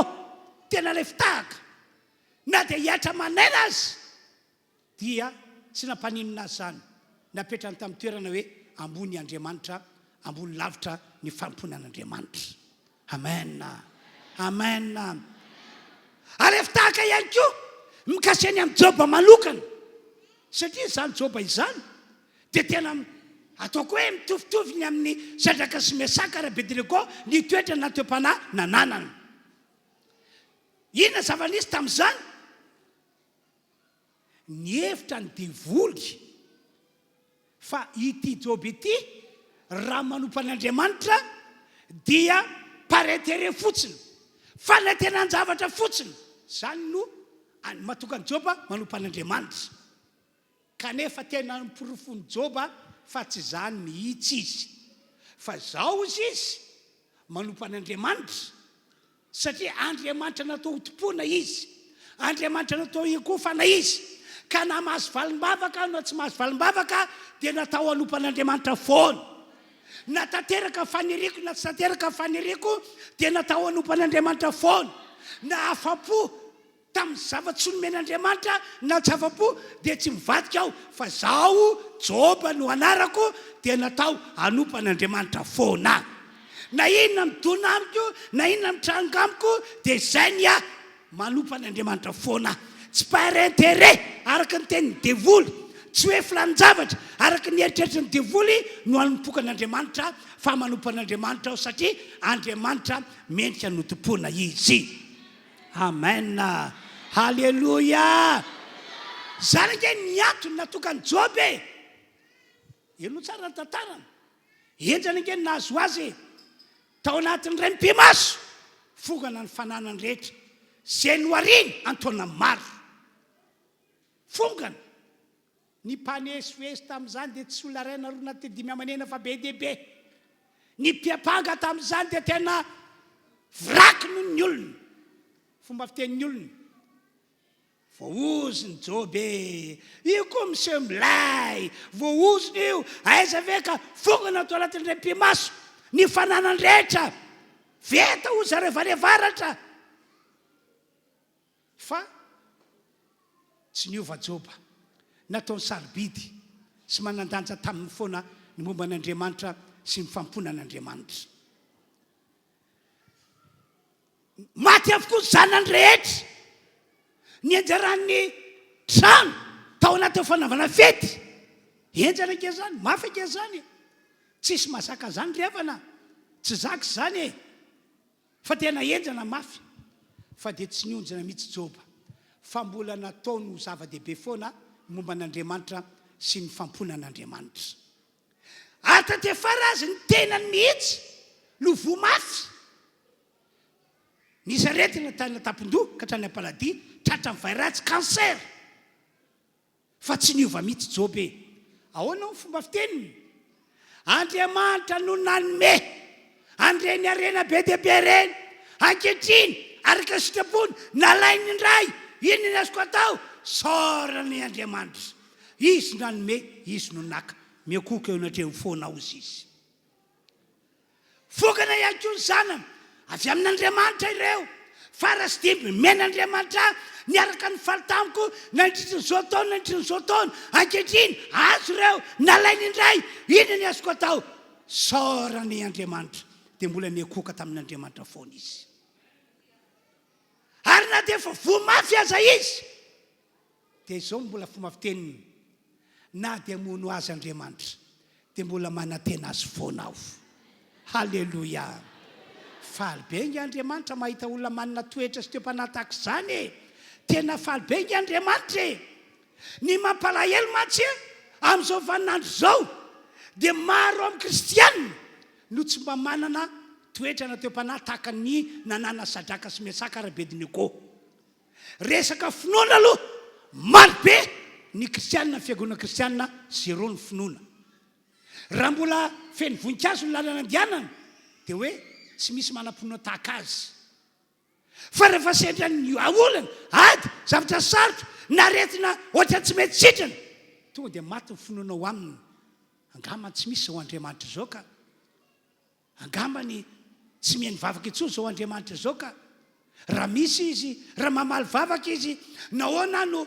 Tena alaivo tahaka. Na dia hihatra aman'aina aza dia tsy nampaninona azy izany. Napetrany tamin'ny toerana hoe ambony Andriamanitra, ambony lavitra ny fanompoana an'Andriamanitra. Amen Amen Ary efa tahaka ihany koa mikasika ny amin'i Joba manokana, satria izany Joba izany dia tena ataoko hoe mitovitovy ny amin'i Sadraka sy Mesaka ary Abednego ny toetra na toe-panahy nananany. Inona zava-nisy tamin'izany? Nihevitra ny devoly fa ity Joba ity raha manompo an'Andriamanitra dia par intérêt fotsiny, fanantenan-javatra fotsiny, izany no mahatonga an'i Joba manompo an'Andriamanitra. Kanefa tena noporofoin'i Joba fa tsy izany mihitsy izy. Fa izao hozy izy, manompo an'Andriamanitra, Satria Andriamanitra natao ho tompoina Izy. Andriamanitra natao hiankofana Izy. Ka na mahazo valim-bavaka aho na tsy mahazo valim-bavaka dia natao hanompo an'Andriamanitra foana. Na tanteraka ny faniriako na tsy tanteraka ny faniriako dia natao hanompo an'Andriamanitra foana. Na afa-po Tamin'ny zava-tsoa nomen'Andriamanitra na tsy afa-po dia tsy mivadika aho fa zaho Joba no anarako dia natao hanompo an'Andriamanitra foana. Na inona midona amiko na inona mitranga amiko dia izay ny ahy, manompo an'Andriamanitra foana aho. Tsy par intérêt araka ny tenin'ny devoly, tsy hoe filanin-javatra araka ny eritreritry ny devoly no hanompoako an'Andriamanitra fa manompo an'Andriamanitra aho satria Andriamanitra mendrika ny hotompoina Izy. Amen! Haleloia! Izany ange ny antony natokan'i Joba e! Henoy tsara ny tantarany. Henjana ange ny nahazo azy e! Tao anatin'ny iray mipi-maso, fongana ny fananany rehetra, izay nohariny an-taona maro. Fongana! Ny mpanesoeso tamin'izany dia tsy olona iray na roa na telo dimy aman'enina fa be dia be. Ny mpiampanga tamin'izany dia tena vraky noho ny olona. Fomba fitenin'ny olona. Voaozona Joba e! Io koa miseho milay! Voaozona io! Aiza ve ka fongana ato anatin'ny iray pimaso ny fananany rehetra! Veta hoy zareo avy any avaratra! Fa tsy niova Joba. Nataony sarobidy sy manan-danja taminy foana ny momba an'Andriamanitra sy ny fanompoana an'Andriamanitra. Maty avokoa ny zanany rehetra. Nianjaran'ny trano tao anatin'ny fanaovana fety. Henjana ange izany, mafy ange izany e. Tsisy mahazaka an'izany ry havana. Tsy zaka izany e. Fa tena henjana mafy. Fa dia tsy nionjona mihitsy Joba, fa mbola nataony ho zava-dehibe foana ny momba an'Andriamanitra sy ny fanompoana an'Andriamanitra. Ary taty afara azy ny tenany mihitsy no voa mafy. Nisy aretina tany an-tampon-doha ka hatrany am-paladia, tratran'ny vay ratsy, cancer. Fa tsy niova mihitsy Joba e! Ahoana ny fomba fiteniny? Andriamanitra no nanome an'ireny harena be dia be ireny. Ankehitriny, araka ny sitrapony, nalainy indray. Inona ny azoko atao? Isaorana ny Andriamanitra. Izy no nanome, Izy no naka. Miankohoka eo anatrehany foana aho, hozy izy. Vokana ihany koa ny zanany. Avy amin'Andriamanitra ireo. Fara sy dimby nomen'Andriamanitra ahy, niaraka nifaly tamiko nandritry ny izao taona nandritry ny izao taona. Ankehitriny, azo ireo, nalainy indray. Inona ny azoko atao? Isaorana i Andriamanitra. Dia mbola niankohoka tamin'Andriamanitra foana izy. Ary na dia efa voa mafy aza izy, Dia izao no mbola fomba fiteniny, Na dia hamono azy Andriamanitra, dia mbola manantena azy foana aho. Haleloia! Faly be ange Andriamanitra mahita olona manana toetra sy toe-panahy tahaka izany e! Tena faly be ange Andriamanitra e! Ny mampalahelo mantsy amin'izao vaninandro izao dia maro amin'ny kristiana no tsy mba manana toetra na toe-panahy tahaka ny nananan'i Sadraka sy Mesaka ary Abednego. Resaka finoana aloha, maro be ny kristianina, ny fiangonana kristianina zéro ny finoana. Raha mbola feno voninkazo ny lalana andehanana dia hoe tsy misy manam-pinoana tahaka azy. Fa rehefa sendra ny olana, ady, zavatra sarotra, na aretina ohatran'ny tsy mety sitrana, tonga dia maty ny finoana ao aminy. Angamba tsy misy izao Andriamanitra izao ka. Angambany tsy mihaino vavaka intsony izao Andriamanitra izao ka. Raha misy Izy, raha mamaly vavaka Izy, nahoana aho no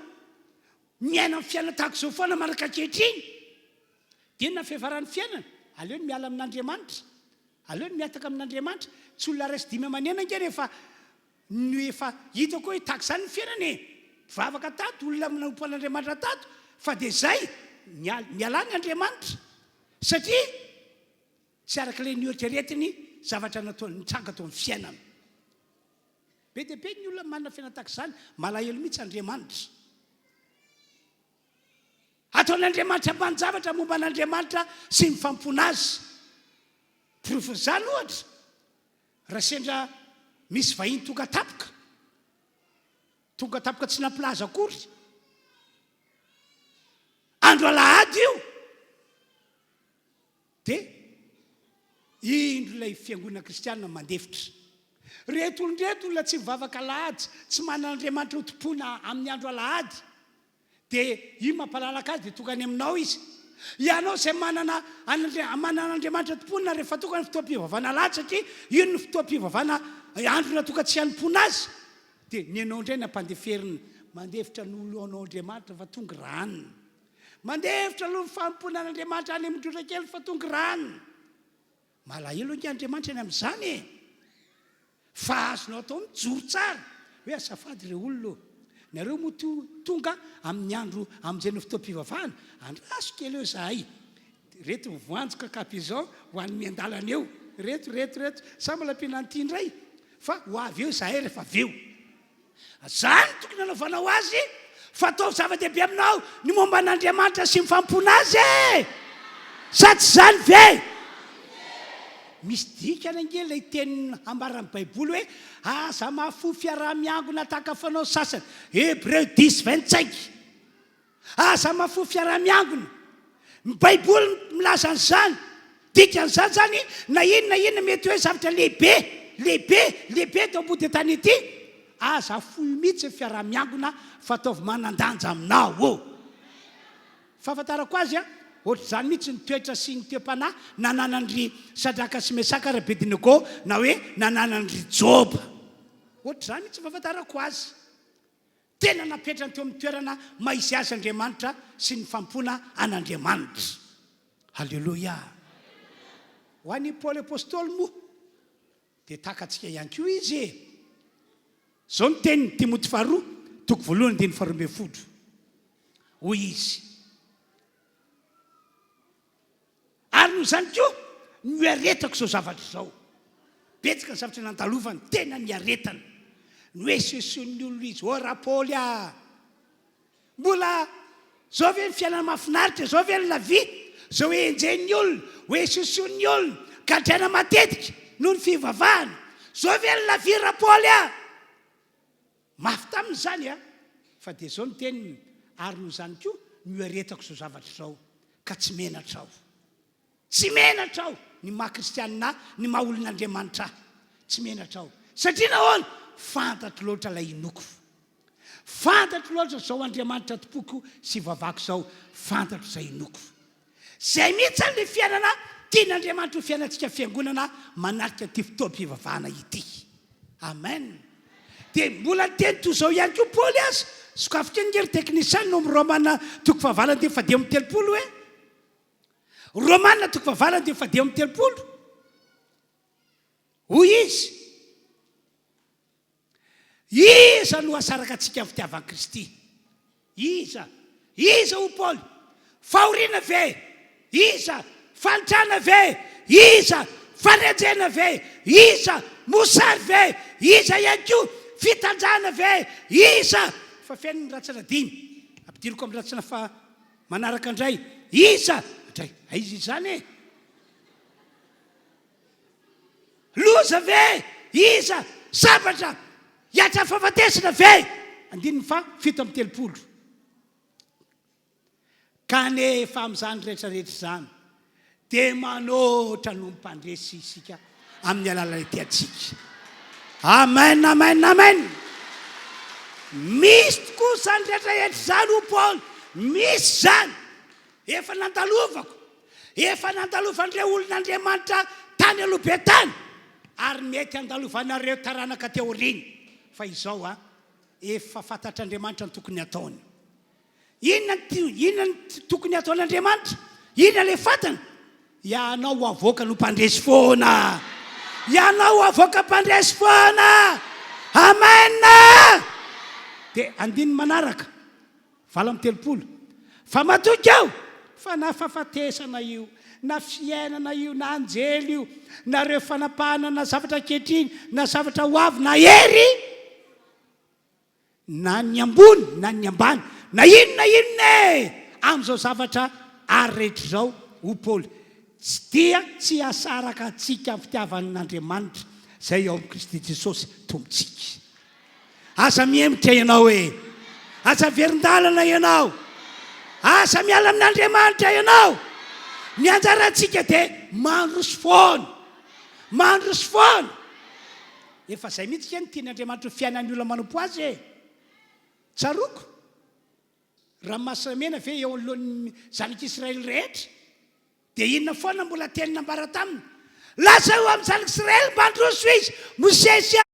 miaina amin'ny fiainana tahaka izao foana mandraka ankehitriny? Dia inona ny fiafaran'ny fiainana? Aleo ny miala amin'Andriamanitra. Aleo ny mihataka amin'Andriamanitra. Tsy olona iray sy dimy aman'enina ange rehefa no efa hitako hoe tahaka izany ny fiainana e! Mpivavaka tato, olona manompo an'Andriamanitra tato, fa dia izay, nialany Andriamanitra. Satria Tsy araka ilay noeritreretiny zavatra nataony nitranga teo amin'ny fiainana. Be dia be ny olona manana fiainana tahaka izany, malahelo mihitsy Andriamanitra. Ataon'Andriamanitra ambanin-javatra momba an'Andriamanitra sy ny fanompoana azy. Porofon'izany ohatra, raha sendra misy vahiny tonga tampoka, tonga tampoka tsy nampilaza akory, andro alahady io, Dia indro ilay fiangonana kristiana mandefitra. Reto olona ireto olona tsy mivavaka alahady, tsy manana Andriamanitra ho tompoina amin'ny andro alahady. Dia io mampalalaka azy dia tonga any aminao izy. Ianao izay manana manana Andriamanitra tompoina rehefa tonga ny fotoam-pivavahana alahady satria io no fotoam-pivavahana andro natoka tsy hanompoana azy. Dia ny anao indray no ampandeferina. Mandefitra noho anao Andriamanitra fa tonga ranona. Mandefitra aloha ny fanompoana an'Andriamanitra any amin'ny trotra kely fa tonga rano. Malahelo ange Andriamanitra ny amin'izany e! Fa azonao atao mijoro tsara hoe azafady re olona ô! Nareo moa to tonga amin'ny andro hamonjena fotoam-pivavahana, andraso kely eo izahay. Reto ny voanjo kakapigeon ho an'ny miandalana eo. Reto, reto, reto. Sa mbola ampiana an'ity indray? Fa ho avy eo izahay rehefa avy eo. Zany no tokony hanaovanao azy fa ataovy zava-dehibe aminao ny momba an'Andriamanitra sy ny fanompoana Azy e! Sa tsy izany ve? Misy dikany ange ilay teny ambaran'ny Baiboly hoe aza mahafoy fiaraha-miangona tahaka fanao sasany, Hebreu dix 25. Aza mahafoy fiaraha-miangona. Ny Baiboly milaza an'izany. Dikan'izany izany, na inona na inona mety hoe zavatra lehibe, lehibe, lehibe eto ambody tany ety, aza afoy mihitsy ny fiaraha-miangona fa ataovy manan-danja aminao ô. Fahafantarako azy, ohatr'izany mihitsy ny toetra sy ny toe-panahy nananan-dry Sadraka sy Mesaka ary Abednego na hoe nananan-dry Joba. Ohatr'izany mihitsy ny fahafantarako azy. Tena napetrany teo amin'ny toerana maha izy azy Andriamanitra sy ny fanompoana an'Andriamanitra. Aleloia! Ho an'i Paoly Apostoly moa dia takantsika ihany koa izy e! Izao ny teniny, Timoty faharoa, toko voalohany andininy faharoa ambin'ny folo. Hoy izy. Ary noho izany koa, niaretako izao zavatra izao. Betsaka ny zavatra nandalovany, tena niaretana. Noesoesoin'ny olona izy, Oh Rapaoly ah! Mbola izao ve ny fiainana mahafinaritra, izao ve ny la vie? Izao hoe enjehin'ny olona, hoesoesoin'ny olona, gadraina matetika noho ny fivavahana. Izao ve ny la vie Rapaoly ah! Mafy taminy izany a! Fa dia izao ny teniny, Ary noho izany koa noeretako izao zavatra izao, ka tsy menatra aho. Tsy menatra aho ny maha kristianina ahy, ny maha olon'Andriamanitra ahy. Tsy menatra aho. Satria nahoana? Fantatro loatra ilay inoako. Fantatro loatra izao Andriamanitra tompoiko sy ivavahako izao. Fantatro izay inoako. Izay mihitsy ary ny fiainana tian'Andriamanitra ho fiainantsika fiangonana manatrika ity fotoam-pivavahana ity. Amen. Dia mbola niteny toy izao ihany koa Paoly aza, sokafy kely nge ry teknisianina ao amin'ny Romana toko fahavalo andininy fahadimy amby 30 e. Romana toko fahavalo andininy fahadimy amby 30. Hoy izy, Iza no hahasaraka antsika amin'ny fitiavan'i Kristy? Iza? Iza hoy Paoly? Fahoriana ve? Iza? Fahantrana ve? Iza? Fanenjehana ve? Iza? Mosary ve? Iza ihany koa? Fitanjahana ve? Iza? Fa feno ny rantsana dimy. Ampidiriko amin'ny rantsana faha manaraka indray. Iza? Indray. Aiza izany e? Loza ve? Iza? Sabatra hiatra fahafatesana ve? Andininy faha 37. Kanefa amin'izany rehetra rehetra izany dia manoatra noho ny mpandresy isika amin'ny alalan'ilay tia antsika. Amen, amen, amen. Misy tokoa izany rehetra rehetra izany hoy Paoly. Misy izany. Efa nandalovako, efa nandalovan'ireo olon'Andriamanitra tany aloha be tany, ary mety handalovanareo taranaka aty aoriana. Fa izao an, efa fantatr'Andriamanitra ny tokony hataony. Inona ny, inona ny tokony hataon'Andriamanitra? Inona ilay fantany? Ianao ho avoakany ho mpandresy foana. Ianao ho avoaka mpandresy foana. Amen! Dia andininy manaraka. 38. Fa matoky aho fa na fahafatesana io, na fiainana io, na anjely io, na ireo fanapahana na zavatra ankehitriny, na zavatra ho avy, na hery, na ny ambony na ny ambany, na inona inona e! Amin'izao zavatra ary rehetra izao, hoy Paoly, tsy dia tsy hahasaraka antsika amin'ny fitiavan'Andriamanitra izay ao amin'i Kristy Jesosy Tompontsika. Aza mihemotra ianao e! Aza averin-dalana ianao! Aza miala amin'Andriamanitra ianao! Ny anjarantsika dia mandroso foana! Mandroso foana! Efa izay mihitsy ve no tian'Andriamanitra ho fiainan'ny olona manompo Azy e? Tsaroako, Ranomasina Mena ve eo anoloan'ny zanak'Israely rehetra? Dia inona foana mbola teny nambara taminy? Lazao amin'ny zanak'Israely mba handroso izy! Mosesy.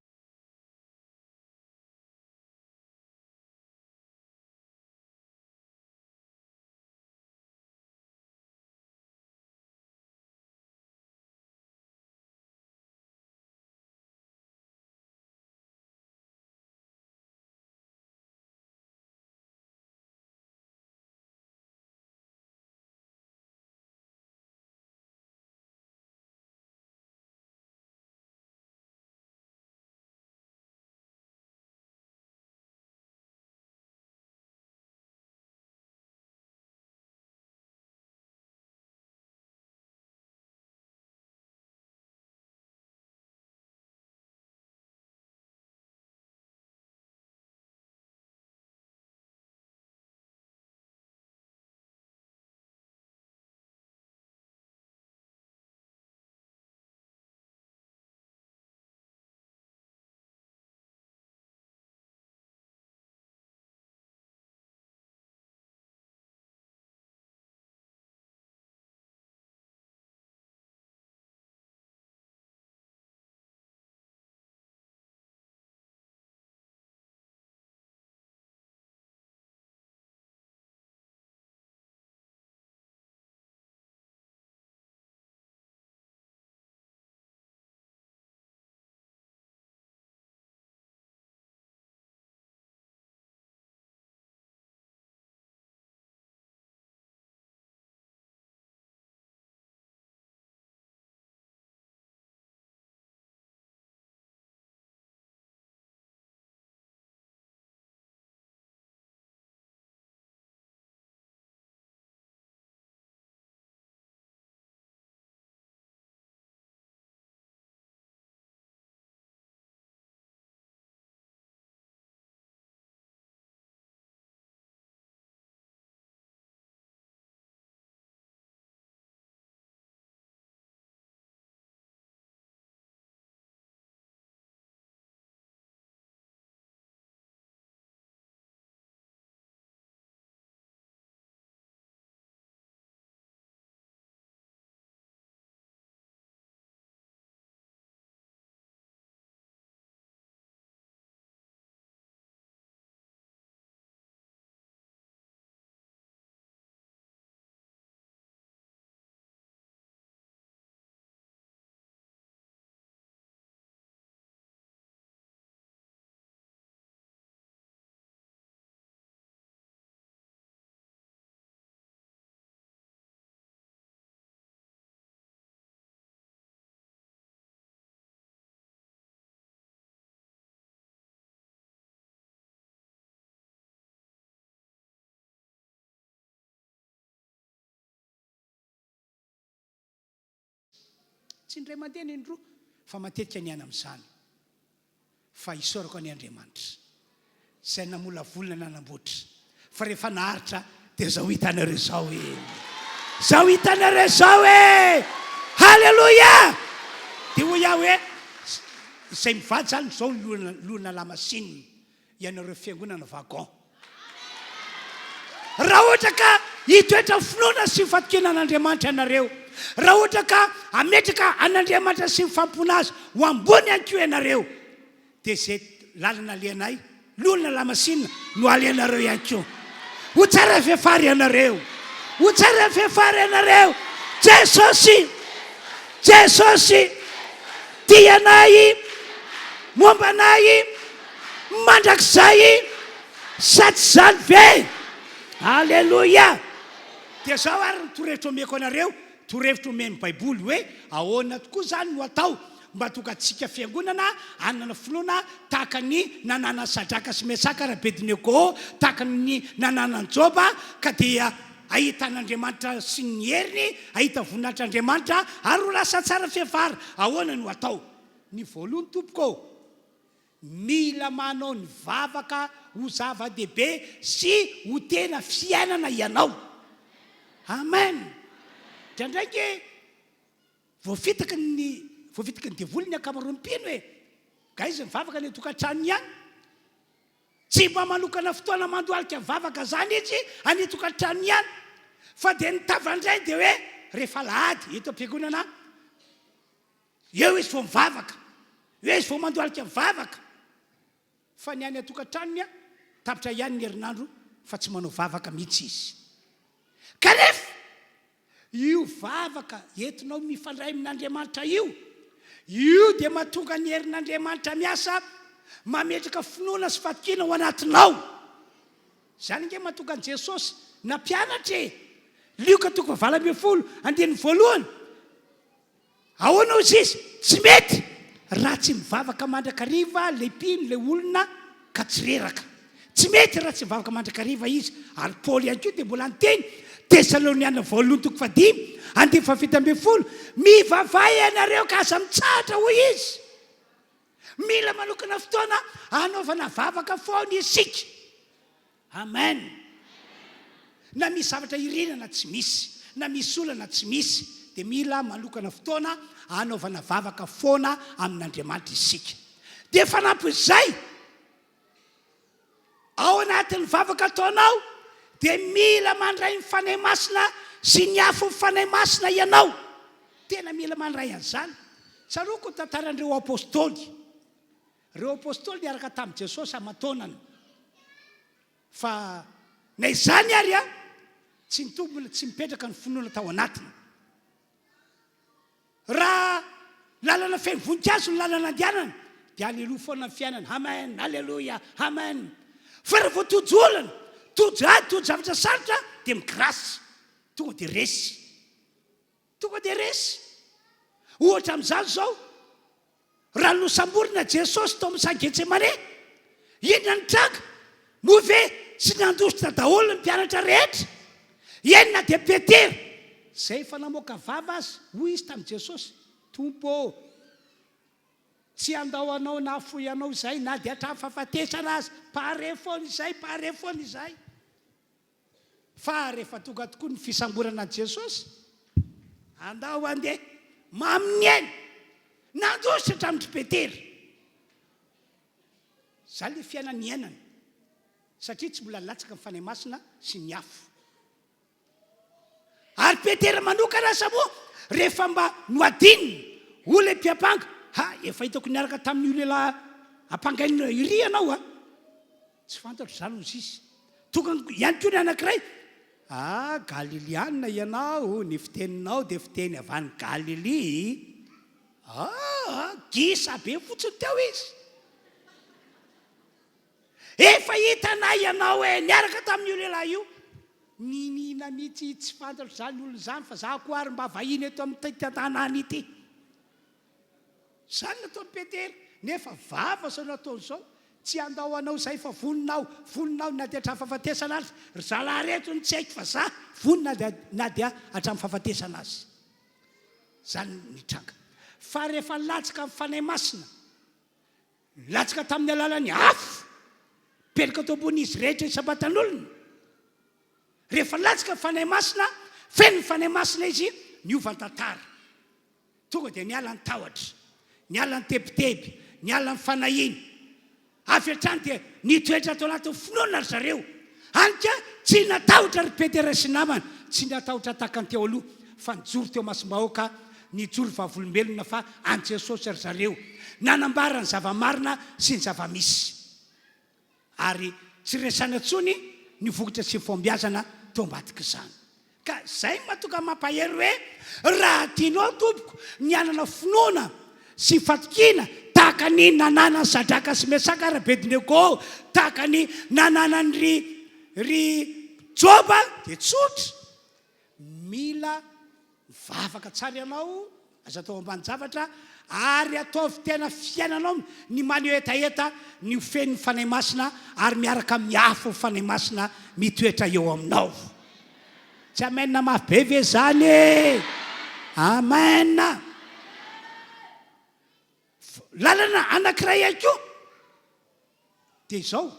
Tsy indray mandeha na indroa fa matetika niaina amin'izany. Fa isaorako anie Andriamanitra izay namolavola nanamboatra fa rehefa naharitra dia izao hitanareo izao e! Izao hitanareo izao e! Haleloia! Dia hoy aho hoe izay mivady izany izao ny lohana lamasinina. ianareo fiangonana wagon. Raha ohatra ka hitoetra finoana sy fatokiana an'Andriamanitra ianareo, raha ohatra ka hametraka an'Andriamanitra sy ny fampona azy ho ambony ihany koa ianareo, dia izay lalana alehanay, lolona lamasinina, no alehanareo ihany koa. Ho tsara fiafara ianareo. Ho tsara fiafara ianareo. Jesosy! Jesosy! Tia anay, momba anay mandrakizay, sa tsy izany ve? Aleloia! Dia izao ary ny torohevitra omeko anareo, torohevitra omen'ny Baiboly hoe ahoana tokoa izany no atao mba hahatonga antsika fiangonana hanana finoana tahaka ny nananan'i Sadraka sy Mesaka ary Abednego, tahaka ny nananan'i Joba, ka dia Hahita an'Andriamanitra sy ny heriny, hahita voninahitr'Andriamanitra, ary ho lasa tsara fiafara. Ahoana no atao? Ny voalohany tompoko ô, mila manao ny vavaka ho zava-dehibe sy ho tena fiainana ianao. Amen. Indraindray ange voafitaky ny voafitaky ny devoly ny ankamaroan'ny mpino e. Gaiza mivavaka any an-tokantranony ihany. Tsy mba manokana fotoana mandohalika vavaka zany izy any an-tokantranony ihany fa dia ny tavandray dia hoe rehefa alahady eto am-piangonana eo izy vao mivavaka, eo izy vao mandohalika mivavaka fa ny any an-tokantranony an, tapitra ihany ny herinandro fa tsy manao vavaka mihitsy izy. Kanefa Io vavaka entinao mifandray amin'Andriamanitra io, io dia mahatonga ny herin'Andriamanitra miasa, mametraka finoana sy fatokiana ao anatinao. Izany ange mahatonga an'i Jesosy nampianatra e! Lioka toko fahavalo ambin'ny folo, andininy voalohany. Ahoana hozy izy? Tsy mety raha tsy mivavaka mandrakariva ilay mpino, ilay olona ka tsy reraka. Tsy mety raha tsy mivavaka mandrakariva izy. Ary Paoly ihany koa dia mbola niteny, Tesaloniana voalohany toko fahadimy, andininy fahafito ambin'ny folo, Mivavaha ianareo ka aza mitsahatra, hoy izy. Mila manokana fotoana hanaovana vavaka foana isika. Amen! Na misy zavatra irina na tsy misy, na misy olana na tsy misy, dia mila manokana fotoana hanaovana vavaka foana amin'Andriamanitra isika. Dia fanampin'izay, ao anatin'ny vavaka ataonao, dia mila mandray ny Fanahy Masina sy ny afon'ny Fanahy Masina ianao. Tena mila mandray an'izany. Tsaroako ny tantaran'ireo Apostoly. Ireo Apostoly niaraka tamin'i Jesosy aman-taonany. Fa na izany ary, tsy nitombina, tsy mipetraka ny finoana tao anatiny. Raha lalana feno voninkazo ny lalana andehanana, dia aleloia foana ny fiainana, amen, aleloia, amen. Fa raha vao tojo olana, tojo ady, tojo zavatra sarotra, dia migrasy, tonga dia resy. Tonga dia resy. Ohatra amin'izany izao, raha nosamborina Jesosy tao amin'ny saha Getsemane, inona no nitranga? Moa ve tsy nandositra daholo ny mpianatra rehetra? Eny na dia Petera, izay efa namoaka vava aza, hoy izy tamin'i Jesosy, Tompo ô, tsy handao Anao na hahafoy Anao izahay na dia hatramin'ny fahafatesana aza. Pare foana izahay, pare foana izahay. Fa rehefa tonga tokoa ny fisamborana an'i Jesosy, andao handeha, mamy ny aina, nandositra hatramin-dry Petera. Izany ilay fiainana niainany, satria tsy mbola nilatsaka ny Fanahy Masina sy ny afo. Ary Petera manokana aza moa, rehefa mba nohadinina, hoy ilay mpiampanga, Ha, efa hitako niaraka tamin'io lehilahy ampangaina iry ianao a! Tsy fantatro izany hozy izy. Tonga ihany koa ny anankiray, Ah, Galiliana ianao, ny fiteninao dia fiteny avy any Galilia. Ah, gisa be fotsiny teo izy. Efa hitanay ianao e, niaraka tamin'io lehilahy io. Niniana mihitsy tsy fantatro izany olona izany fa za koa ary mba vahiny eto amin'ity tanàna ity. Izany nataon'i Petera, nefa vava izao nataony izao, Tsy handao anao izahay fa vonona aho, vonona aho na dia hatramin'ny fahafatesana aza. Ry zalahy reto no tsy haiko fa za vonona na dia hatramin'ny fahafatesana aza. Izany no nitranga. Fa rehefa latsaka ny Fanahy Masina, latsaka tamin'ny alalan'ny afo, mipetraka teo ambonin'izy rehetra isam-batan'olona. Rehefa latsaka ny Fanahy Masina, feno ny Fanahy Masina izy, niova ny tantara. Tonga dia niala ny tahotra, niala ny tebiteby, niala ny fanahiana. Avy hatrany dia nitoetra tao anatin'ny finoana ry zareo. Hany ka tsy natahotra ry Petera sy ny namany, tsy natahotra tahaka ny teo aloha, fa nijoro teo imasom-bahoaka, nijoro vavolombelona fa an'i Jesosy ry zareo. Nanambara ny zava-marina sy ny zava-misy. Ary tsy resahina intsony ny vokatra sy ny fahombiazana teo ambadik'izany. Ka izay no mahatonga mampahery hoe, raha tianao tompoko ny hanana finoana sy fatokiana tahaka ny nananan'i Sadraka sy Mesaka ary Abednego, tahaka ny nananan'i ry ry Joba, dia tsotra, mila Mivavaka tsara ianao, aza atao ambanin-javatra, ary ataovy tena fiainanao ny maneho hetaheta ny ho feno ny Fanahy Masina ary miaraka amin'ny afo ny Fanahy Masina mitoetra eo aminao. Tsy amen mafy be ve izany e? Amen. Lalana anankiray ihany koa dia izao,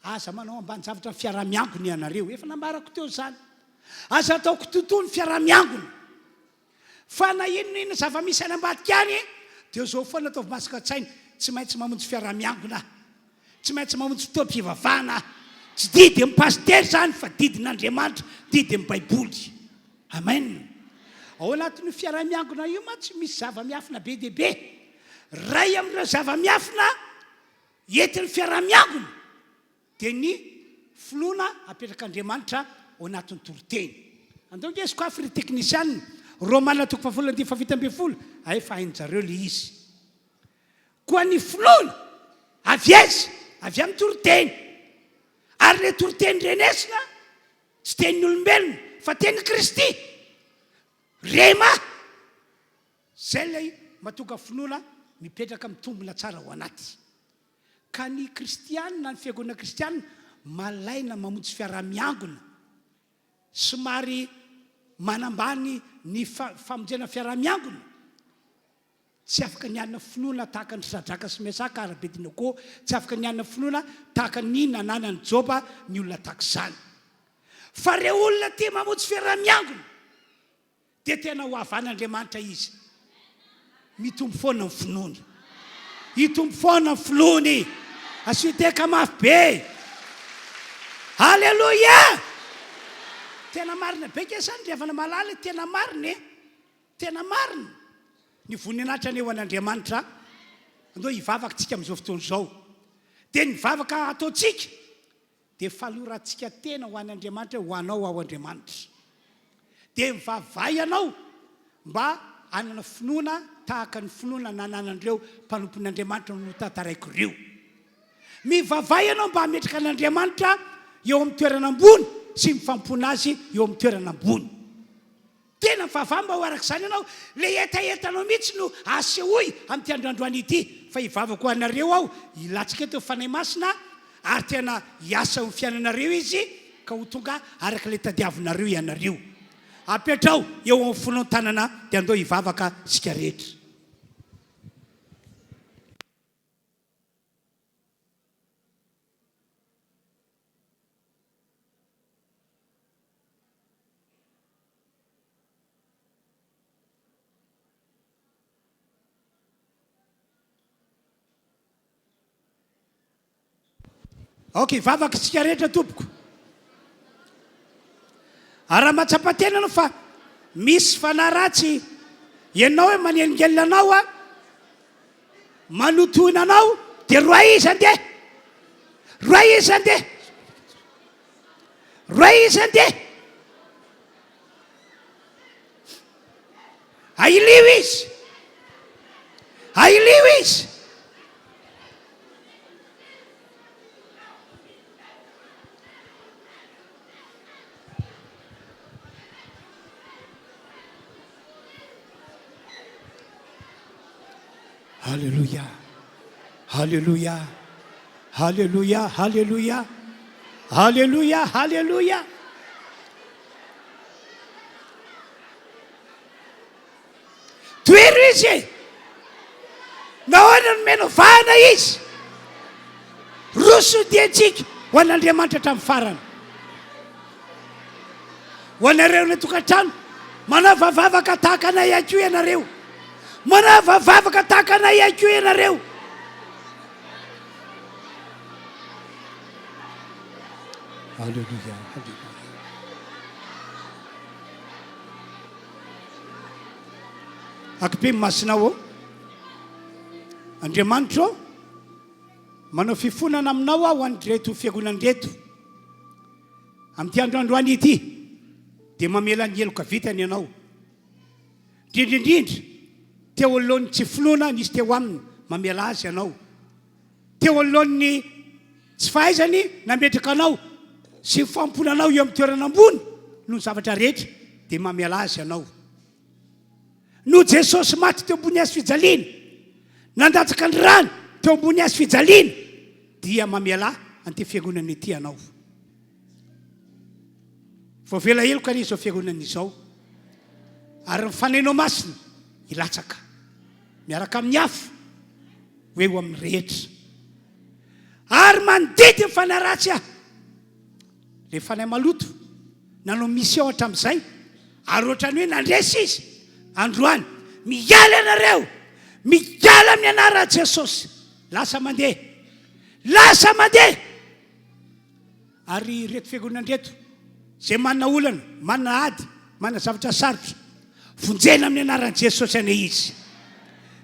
aza manao ambanin-javatra ny fiaraha-miangona ianareo. Efa nambarako teo izany. Aza atao kitotoa ny fiaraha-miangona. Fa na inona na inona zava-misy any ambadika any, dia izao foana ataovy masaka an-tsaina, tsy maintsy mamonjy fiaraha-miangona aho. Tsy maintsy mamonjy fotoam-pivavahana aho. Tsy didin'ny pasitera izany fa didin'Andriamanitra, didin'ny Baiboly. Amen. Ao anatin'io fiaraha-miangona io mantsy misy zava-miafina be dia be. Iray amin'ireo zava-miafina entin'ny fiaraha-miangona dia ny finoana apetrak'Andriamanitra ao anatin'ny toriteny. Andao nge sokafy ry teknisianina, Romana toko fahafolo andininy fahafito ambin'ny folo, hay fa hain-jareo ilay izy. Koa ny finoana avy aiza? Avy amin'ny toriteny. Ary ilay toriteny renesina tsy tenin'ny olombelona fa tenin'i Kristy. Rhema! Izay ilay mahatonga finoana mipetraka mitombina tsara ao anaty. Ka ny kristiana na ny fiangonana kristiana malaina mamonjy fiaraha-miangona, somary manambany ny famonjena fiaraha-miangona, Tsy afaka ny hanana finoana tahaka an-dry Sadraka sy Mesaka ary Abednego, tsy afaka ny hanana finoana tahaka ny nananan'i Joba ny olona tahaka izany. Fa ireo olona tia mamonjy fiaraha-miangona dia tena ho havan'Andriamanitra izy. Mitombo foana ny finoany. Hitombo foana ny finoany. Asio teka mafy be. Aleloia! Tena marina be kay izany ry havana malala e, tena marina e. Tena marina! Ny voninahitra anie ho an'Andriamanitra. Andao hivavaka tsika amin'izao fotoana izao. Dia ny vavaka ataontsika dia falorantsika tena ho an'Andriamanitra hoe ho anao aho Andriamanitra. Dia mivavaha ianao mba hanana finoana tahaka ny finoana nananan'ireo mpanompon'Andriamanitra notantaraiko ireo. Mivavaha ianao mba hametraka an'Andriamanitra eo amin'ny toerana ambony sy ny fanompoana Azy eo amin'ny toerana ambony. Tena mivavaha mba ho araka izany ianao. Ilay hetahetanao mihitsy no asehoy amin'ity andro androany ity. Fa hivavaka ho anareo aho, hilatsaka eto ny Fanahy Masina ary tena hiasa eo amin'ny fiainanareo Izy ka ho tonga araka ilay tadiavinareo ianareo. Apetraho eo amin'ny fonao ny tanana dia andao hivavaka isika rehetra. Aoka hivavaka isika rehetra tompoko. Ary raha mahatsapa tena ianao fa misy fanahy ratsy ianao hoe manelingelina anao a, manotohina anao dia roahy izy andeha. Roahy izy andeha. Roahy izy andeha. Ahilio izy. Ahilio izy. Alléluia. Alléluia. Alléluia. Alléluia. Alléluia. Alléluia. Tohero izy e! Nahoana no nomenao vahana izy? Roso ny diantsika ho an'Andriamanitra hatramin'ny farany. Ho anareo any an-tokantrano, manaova vavaka tahaka anay ihany koa ianareo. Manaova vavaka tahaka anay ihany koa ianareo. Alléluia, alléluia. Akipy ny masonao ô. Andriamanitro ô, manao fifonana aminao aho ho an'ireto fiangonana ireto. Amin'ity andro androany ity dia mamela ny heloka vitany ianao. Indrindra indrindra teo anoloan'ny tsy finoana nisy teo aminy, mamela azy ianao. Teo anoloan'ny tsy fahaizany nametraka anao sy ny fanompoana anao eo amin'ny toerana ambony noho ny zavatra rehetra dia mamela azy ianao. Noho Jesosy maty teo ambony hazo fijaliana, nandatsaka ny rany teo ambony hazo fijaliana, dia mamela an'ity fiangonana ity ianao. Voavela heloka anie izao fiangonana izao, ary ny Fanahinao Masina hilatsaka miaraka amin'ny afo ho eo amin'ny rehetra. Ary mandidy ny fanahy ratsy aho. Ilay fanahy maloto nanao mission hatramin'izay ary ohatran'ny hoe nandresy izy androany. Miala ianareo! Miala amin'ny anaran'i Jesosy! Lasa mandeha! Lasa mandeha! Ary ireto fiangonana ireto, izay manana olana, manana ady, manana zavatra sarotra, vonjena amin'ny anaran'i Jesosy anie izy.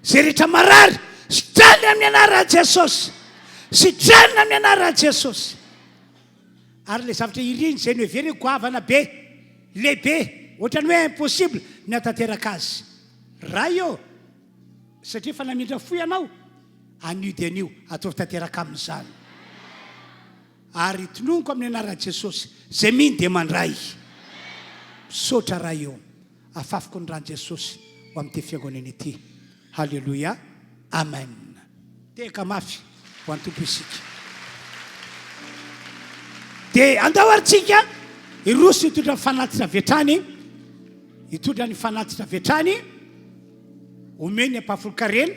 Izay rehetra marary, sitranina amin'ny anaran'i Jesosy. Sitranina amin'ny anaran'i Jesosy. Ary ilay zavatra iriny izay noheveriny goavana be, lehibe, ohatran'ny hoe impossible ny hahatanteraka azy. Ray ô, satria efa namindra fo Ianao, anio dia anio, ataovy tanteraka aminy izany. Ary tononiko amin'ny anaran'i Jesosy, izay mino dia mandray. Misaotra Ray ô, afafiko ny ran'i Jesosy ho amin'ity fiangonana ity. Haleloia Amen Tehaka mafy ho an'i Tompo isika. Dia andao ary tsika hiroso hitondra ny fanatitra avy hatrany, hitondra ny fanatitra avy hatrany, omeo ny ampahafolon-karena,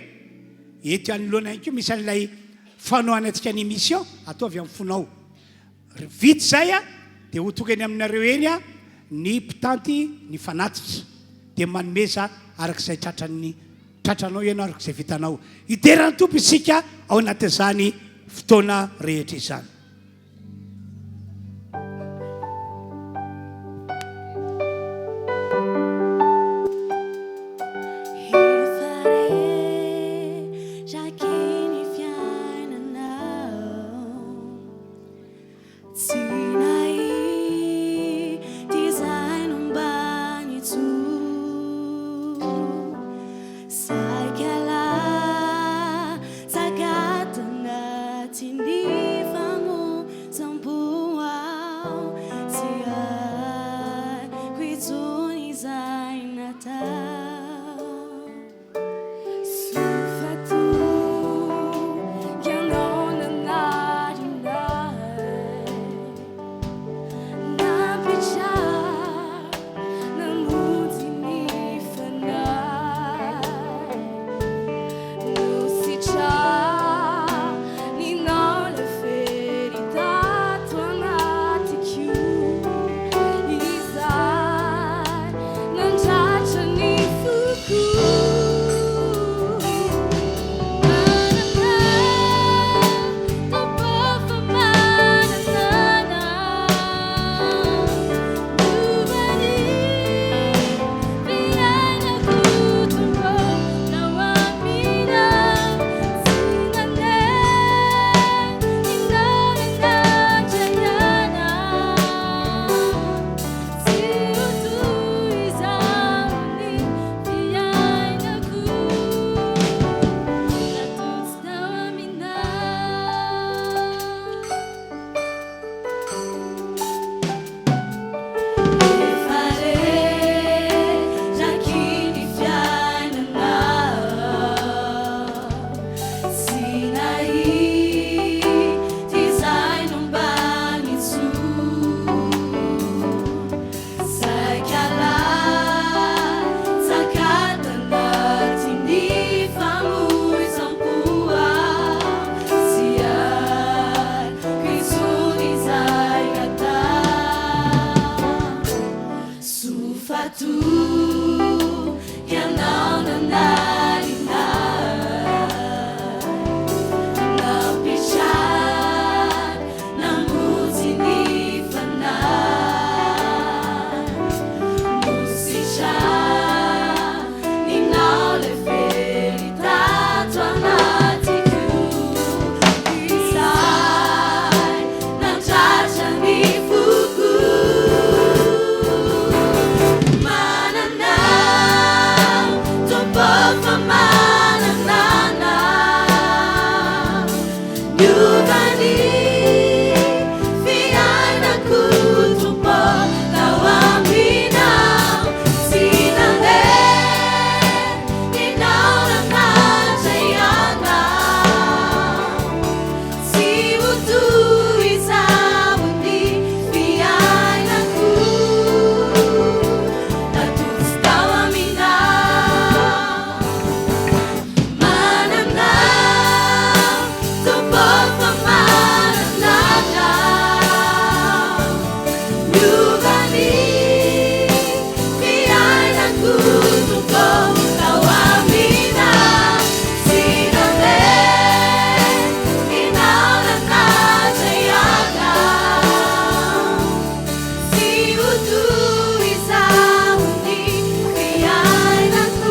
eto anoloana ihany koa misy an'ilay fanohanantsika ny émission, ataovy amin'ny fonao. Vita izay dia ho tonga eny aminareo eny ny mpitanty ny fanatitra dia manomeza araka izay tratran'ny tratranao ianao araka izay vitanao. Hidera ny Tompo isika ao anatin'izany fotoana rehetra izany. Efa reraky ny fiainanao. Tsy nahita izay nombany intsony. Saika latsaka tanatin'ny famoizana. Niova ny fiainako Tompo tao aminao Tsy nandeha ianao nanatitra ianao Tsy ho toy izao ny fiainako Raha toa tsy tao aminao Manana Tompo fa manana Anao Niova ny fiainako Tompo tao aminao Tsy nandeha ianao nanatitra ianao Tsy ho toy izao ny fiainako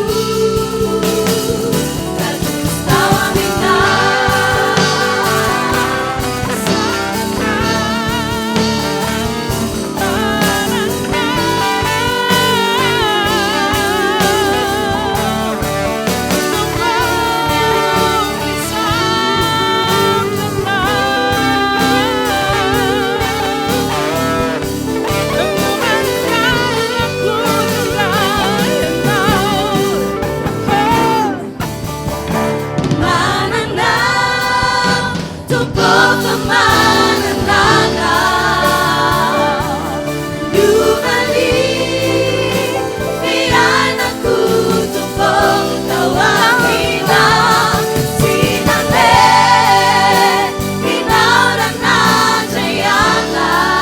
Raha toa tsy tao aminao. Manana Tompo fa manana Anao Niova ny fiainako Tompo tao aminao Tsy nandeha ianao nanatitra ianao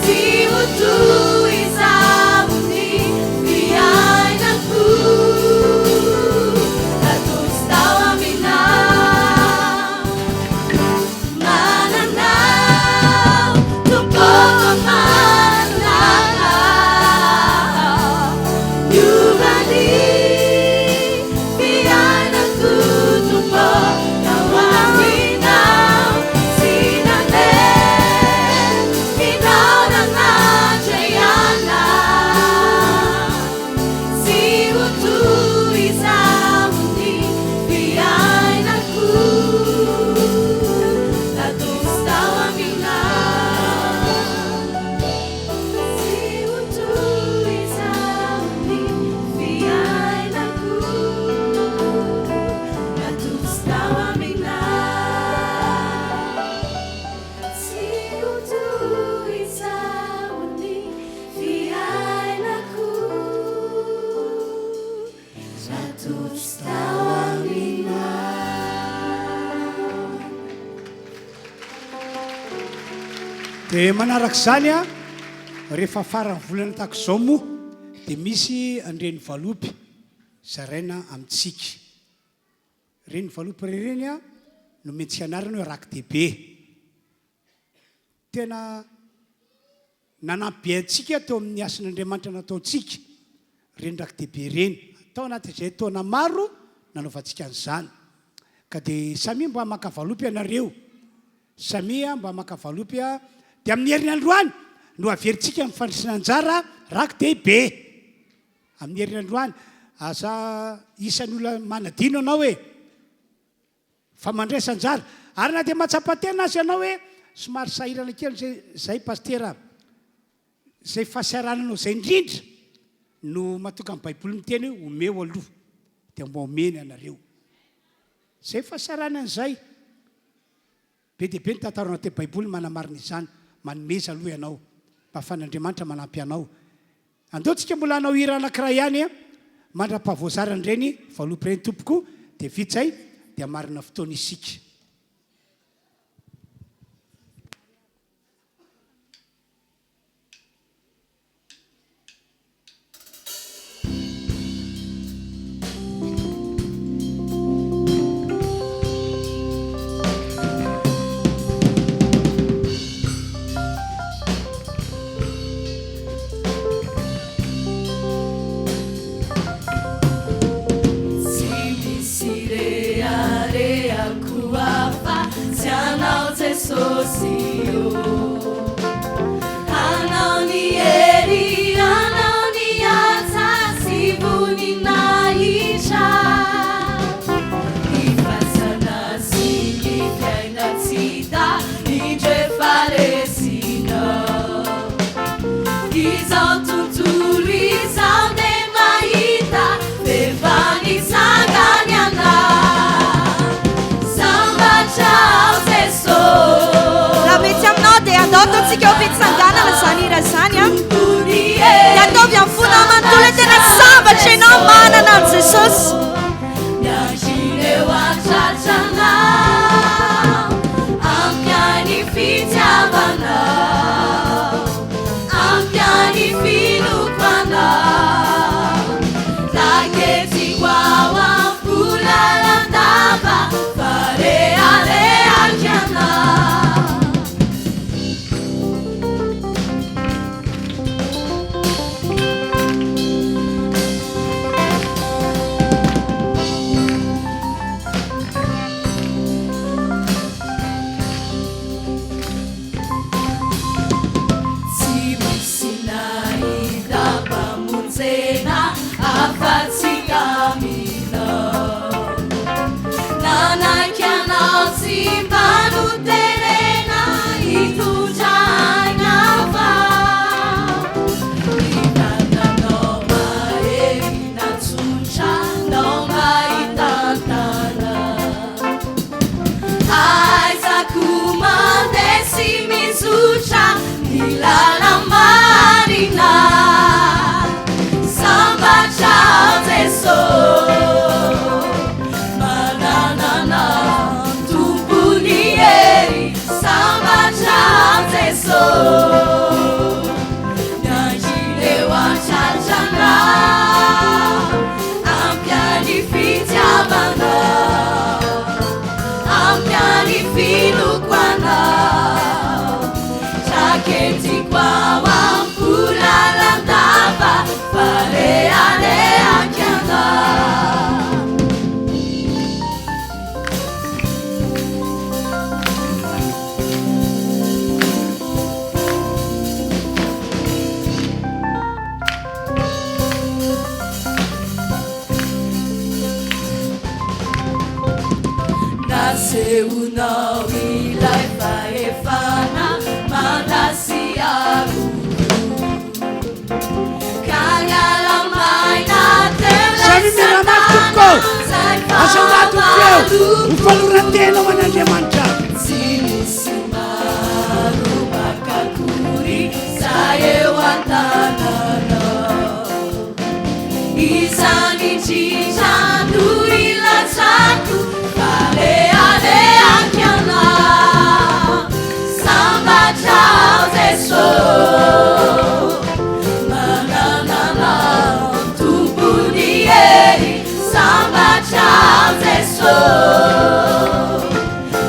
Tsy ho toy izao ny fiainako Raha toa tsy tao aminao Manana Tompo fa manana Anao Niova ny fiainako Tompo tao aminao Tsy nandeha ianao nanatitra ianao Tsy ho toy izao ny fiainako Raha toa tsy tao aminao Tsy ho toy izao ny fiainako Raha toa tsy tao aminao Tsy ho toy izao ny fiainako Raha toa tsy tao aminao. Dia manaraka izany a, rehefa faran'ny volana tahaka izao moa dia misy an'ireny valopy zaraina amintsika. Ireny valopy ireny a, nomentsika anarana hoe raki-dehibe. Tena nanampy be antsika teo amin'ny asan'Andriamanitra nataontsika ireny raki-dehibe ireny. Tao anatin'izay taona maro nanaovantsika an'izany. Ka dia samia mba maka valopy ianareo. Samia mba maka valopy. Dia amin'ny heriny androany no averintsika ny fandraisana anjara raki-dehibe. Amin'ny heriny androany. Aza isan'ny olona manadino ianao e. Fa mandraisa anjara. Ary na dia mahatsapa tena aza ianao hoe somary sahirana kely zay, zay Pasitera a. Zay fahasahirananao zay indrindra no mahatonga ny Baiboly miteny hoe omeo aloha dia mba omena ianareo. Zay fahasahiranana izay. Be dia be ny tantara ao anatin'ny Baiboly manamarina izany. Manomeza aloha ianao mba ahafahan'Andriamanitra manampy anao. Andao tsika mbola hanao hira anankiray ihany a! Mandra-pahavoazaran'ireny valopy ireny tompoko dia vita izay dia marina fotoana isika. Tsy misy reharehako. Hiraintsika eo am-pitsanganana izany hira izany an. Dia ataovy amin'ny fonao manontolo hoe tena sambatra ianao manana an'i Jesosy. Miankina eo an-tratranao, ampy ahy ny fitiavanao, ampy ahy ny finoako anao. Raketiko ao am-po lalandava fa reharehako ianao. Tsy misy nahita-pamonjena afa-tsy taminao. Nanaiky anao tsy mba noterena hitondra aina vao. Ny tananao mahery natsotra anao mba hitantana. Aiza koa mandeha sy mizotra ny lala-marina. Sambatra aho Jeso manana Anao Tompon'ny hery. Sambatra aho Jeso miankina eo an-tratranao. Ampy ahy ny fitiavanao, ampy ahy ny finoako anao. Traketiko ao am-po lalandava fa reharehako ianao. Nasehonao ilay fahefana manda sy aroko Ka niala maina teo lay Samy miara-maty satana tompoko. Zay Asandrato ny feo ho fahavaloko fanoloran-tena ho an'Andriamanitra. Tsy misy marombaka akory zay eo an-tananao. Izany indrindra no ilazako fa reharehako ianao. Sambatra aho Jeso manana Anao Tompon'ny hery. Sambatra aho Jeso.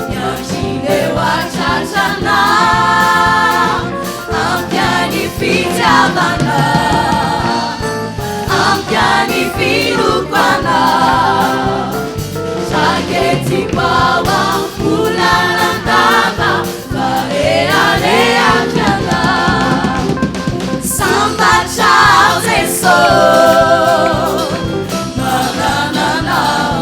Miankina eo an-tratranao, ampy ahy ny fitiavanao, ampy ahy ny finoako anao. Raketiko ao am-po lalandava fa reharehako ianao. Sambatra aho Jeso manana Anao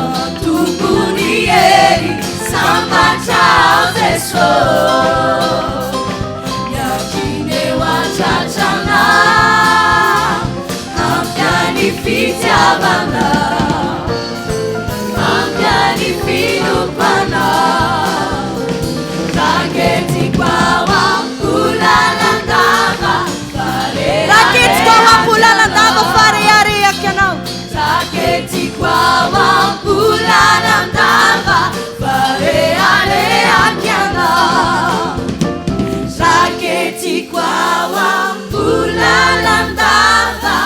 Tompon'ny hery. Sambatra aho Jeso miankina eo an-tratranao. Ampy ahy ny fitiavanao, ampy ahy ny finoako Anao. Raketiko ao am-po lalandava fa Raketiko ao am-po reharehako lalandava fa ianao. reharehako ianao. Raketiko ao am-po lalandava fa reharehako ianao. Raketiko ao am-po lalandava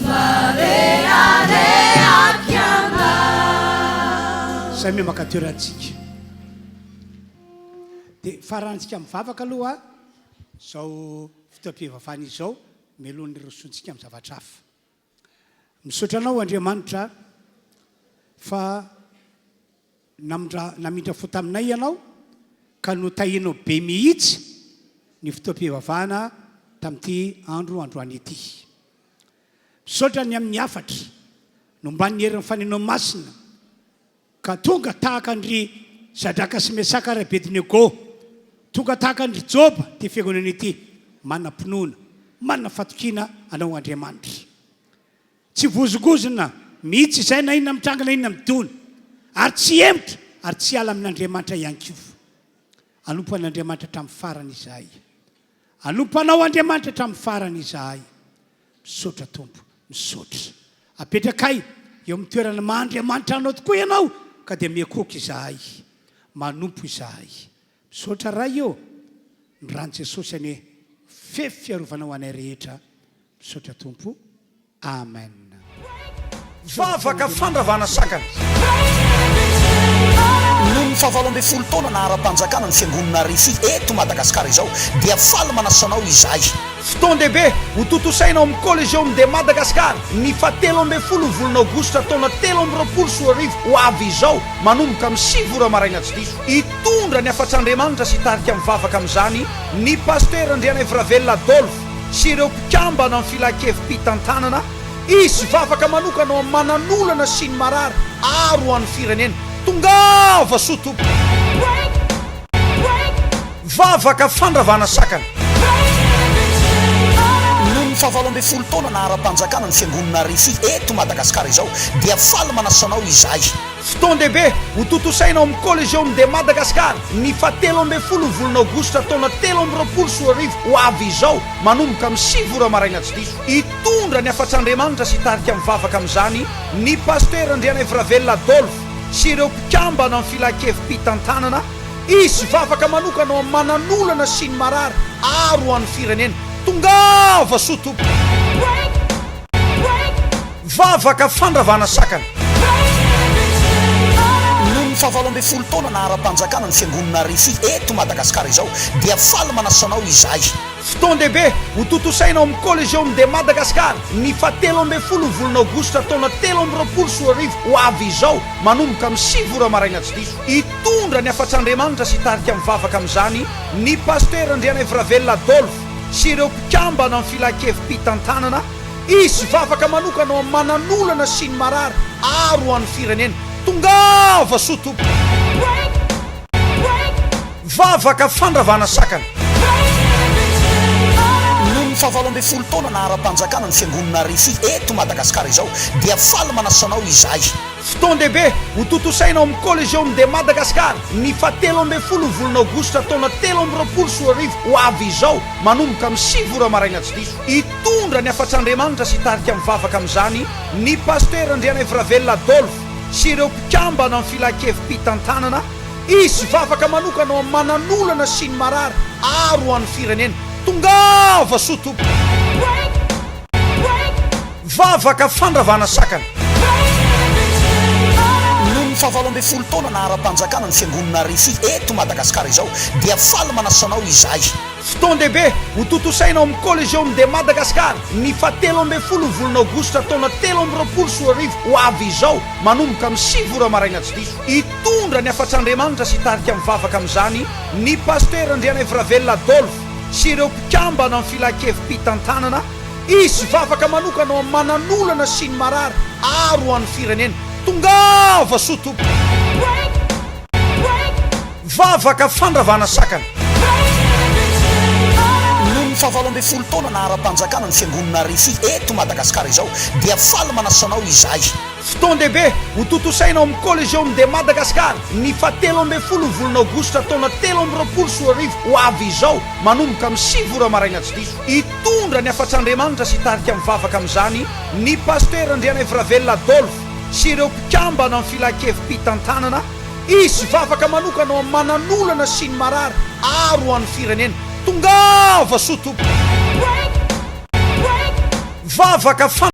fa reharehako ianao. Samia maka toerantsika. Dia farantsika mivavaka aloha izao fotoam-pivavahana izao mialohan'ny hirosoantsika amin'ny zavatra hafa. Misaotra Anao Andriamanitra fa namindra namindra fo taminay Ianao ka notahianao be mihitsy ny fotoam-pivavahana tamin'ity andro androany ity. Misaotra ny amin'ny hafatra nomban'ny herin'ny Fanenao Masina Ka tonga tahaka an-dry Sadraka sy Mesaka ary Abednego, tonga tahaka an-dry Joba ity fiangonana ity, manam-pinoana, manana fatokiana Anao Andriamanitra. Tsy vozongozona mihitsy izay na inona mitranga na inona midona, ary tsy hihemotra ary tsy hiala amin'Andriamanitra ihany koa. Hanompo an'Andriamanitra hatramin'ny farany izahay. Hanompo Anao Andriamanitra hatramin'ny farany izahay. Misaotra Tompo, misaotra. Apetrakay eo amin'ny toerana maha Andriamanitra Anao tokoa Ianao ka dia miankohoka izahay, manompo izahay. Misaotra Ray ô! Ny ran'i Jesosy anie ho fefy fiarovana ho anay rehetra. Misaotra Tompo. Amen. Vavaka fandravana sakana. Noho ny fahavalo ambin'ny folo taona naha ara-panjakana ny Fiangonana Rfi eto Madagasikara izao dia faly manasa anao izahay. Fotoan-dehibe ho tontosaina ao amin'ny Coliseum de Madagascar ny fahatelo ambin'ny folo ny volana aogositra taona 2023 ho avy izao manomboka amin'ny 9 ora maraina tsy diso. Hitondra ny hafatr'Andriamanitra sy hitarika mivavaka amin'izany ny Pasitera Andrianaivoravelona Adolphe sy ireo mpikambana amin'ny filankevi-pitantanana. Hisy vavaka manokana ho amin'ny manan'olana sy ny marary ary ho an'ny firenena. Tongava soa tompoko! Vavaka fandravana sakana. Noho ny fahavalo ambin'ny folo taona naha ara-panjakana ny Fiangonana Rfi eto Madagasikara izao dia faly manasa anao izahay. Fotoan-dehibe ho tontosaina ao amin'ny Coliseum de Madagascar ny fahatelo ambin'ny folo ny volana aogositra taona 2023 ho avy izao manomboka amin'ny 9 ora maraina tsy diso. Hitondra ny hafatr'Andriamanitra sy hitarika mivavaka amin'izany ny Pasitera Andrianaivoravelona Adolphe sy ireo mpikambana amin'ny filankevi-pitantanana. Hisy vavaka manokana ho amin'ny manan'olana sy ny marary ary ho an'ny firenena. Tongava soa tompoko! Vavaka fandravana sakana. Noho ny fahavalo ambin'ny folo taona naha ara-panjakana ny Fiangonana Rfi eto Madagasikara izao dia faly manasa anao izahay. Fotoan-dehibe ho tontosaina ao amin'ny Coliseum de Madagascar ny fahatelo ambin'ny folo ny volana aogositra taona 2023 ho avy izao manomboka amin'ny 9 ora maraina tsy diso. Hitondra ny hafatr'Andriamanitra sy hitarika mivavaka amin'izany ny Pasitera Andrianaivoravelona Adolphe sy ireo mpikambana amin'ny filankevi-pitantanana. Hisy vavaka manokana ho amin'ny manan'olana sy ny marary ary ho an'ny firenena. Tongava soa tompoko! Vavaka fandravana sakana. Noho ny fahavalo ambin'ny folo taona naha ara-panjakana ny Fiangonana Rfi eto Madagasikara izao dia faly manasa anao izahay. Fotoan-dehibe ho tontosaina ao amin'ny Coliseum de Madagascar ny fahatelo ambin'ny folo ny volana aogositra taona 2023 ho avy izao manomboka amin'ny 9 ora maraina tsy diso. Hitondra ny hafatr'Andriamanitra sy hitarika mivavaka amin'izany ny Pasitera Andrianaivoravelona Adolphe sy ireo mpikambana amin'ny filankevi-pitantanana. Hisy vavaka manokana ho amin'ny manan'olana sy ny marary ary ho an'ny firenena. Tongava soa tompoko! Vavaka fandravana sakana. Noho ny fahavalo ambin'ny folo taona naha ara-panjakana ny Fiangonana Rfi eto Madagasikara izao dia faly manasa anao izahay. Fotoan-dehibe ho tontosaina ao amin'ny Coliseum de Madagascar ny fahatelo ambin'ny folo ny volana aogositra taona 2023 ho avy izao manomboka amin'ny 9 ora maraina tsy diso. Hitondra ny hafatr'Andriamanitra sy hitarika mivavaka amin'izany ny Pasitera Andrianaivoravelona Adolphe sy ireo mpikambana amin'ny filankevi-pitantanana. Hisy vavaka manokana ho amin'ny manan'olana sy ny marary ary ho an'ny firenena. Tongava soa tompoko! Vavaka fandravana sakana. Noho ny fahavalo ambin'ny folo taona naha ara-panjakana ny Fiangonana Rfi eto Madagasikara izao dia faly manasa anao izahay. Fotoan-dehibe ho tontosaina ao amin'ny Coliseum de Madagascar ny fahatelo ambin'ny folo ny volana aogositra taona 2023 ho avy izao manomboka amin'ny 9 ora maraina tsy diso. Hitondra ny hafatr'Andriamanitra sy hitarika mivavaka amin'izany ny Pasitera Andrianaivoravelona Adolphe sy ireo mpikambana amin'ny filankevi-pitantanana. Hisy vavaka manokana ho amin'ny manan'olana sy ny marary ary ho an'ny firenena. Tongava soa tompoko! Vavaka.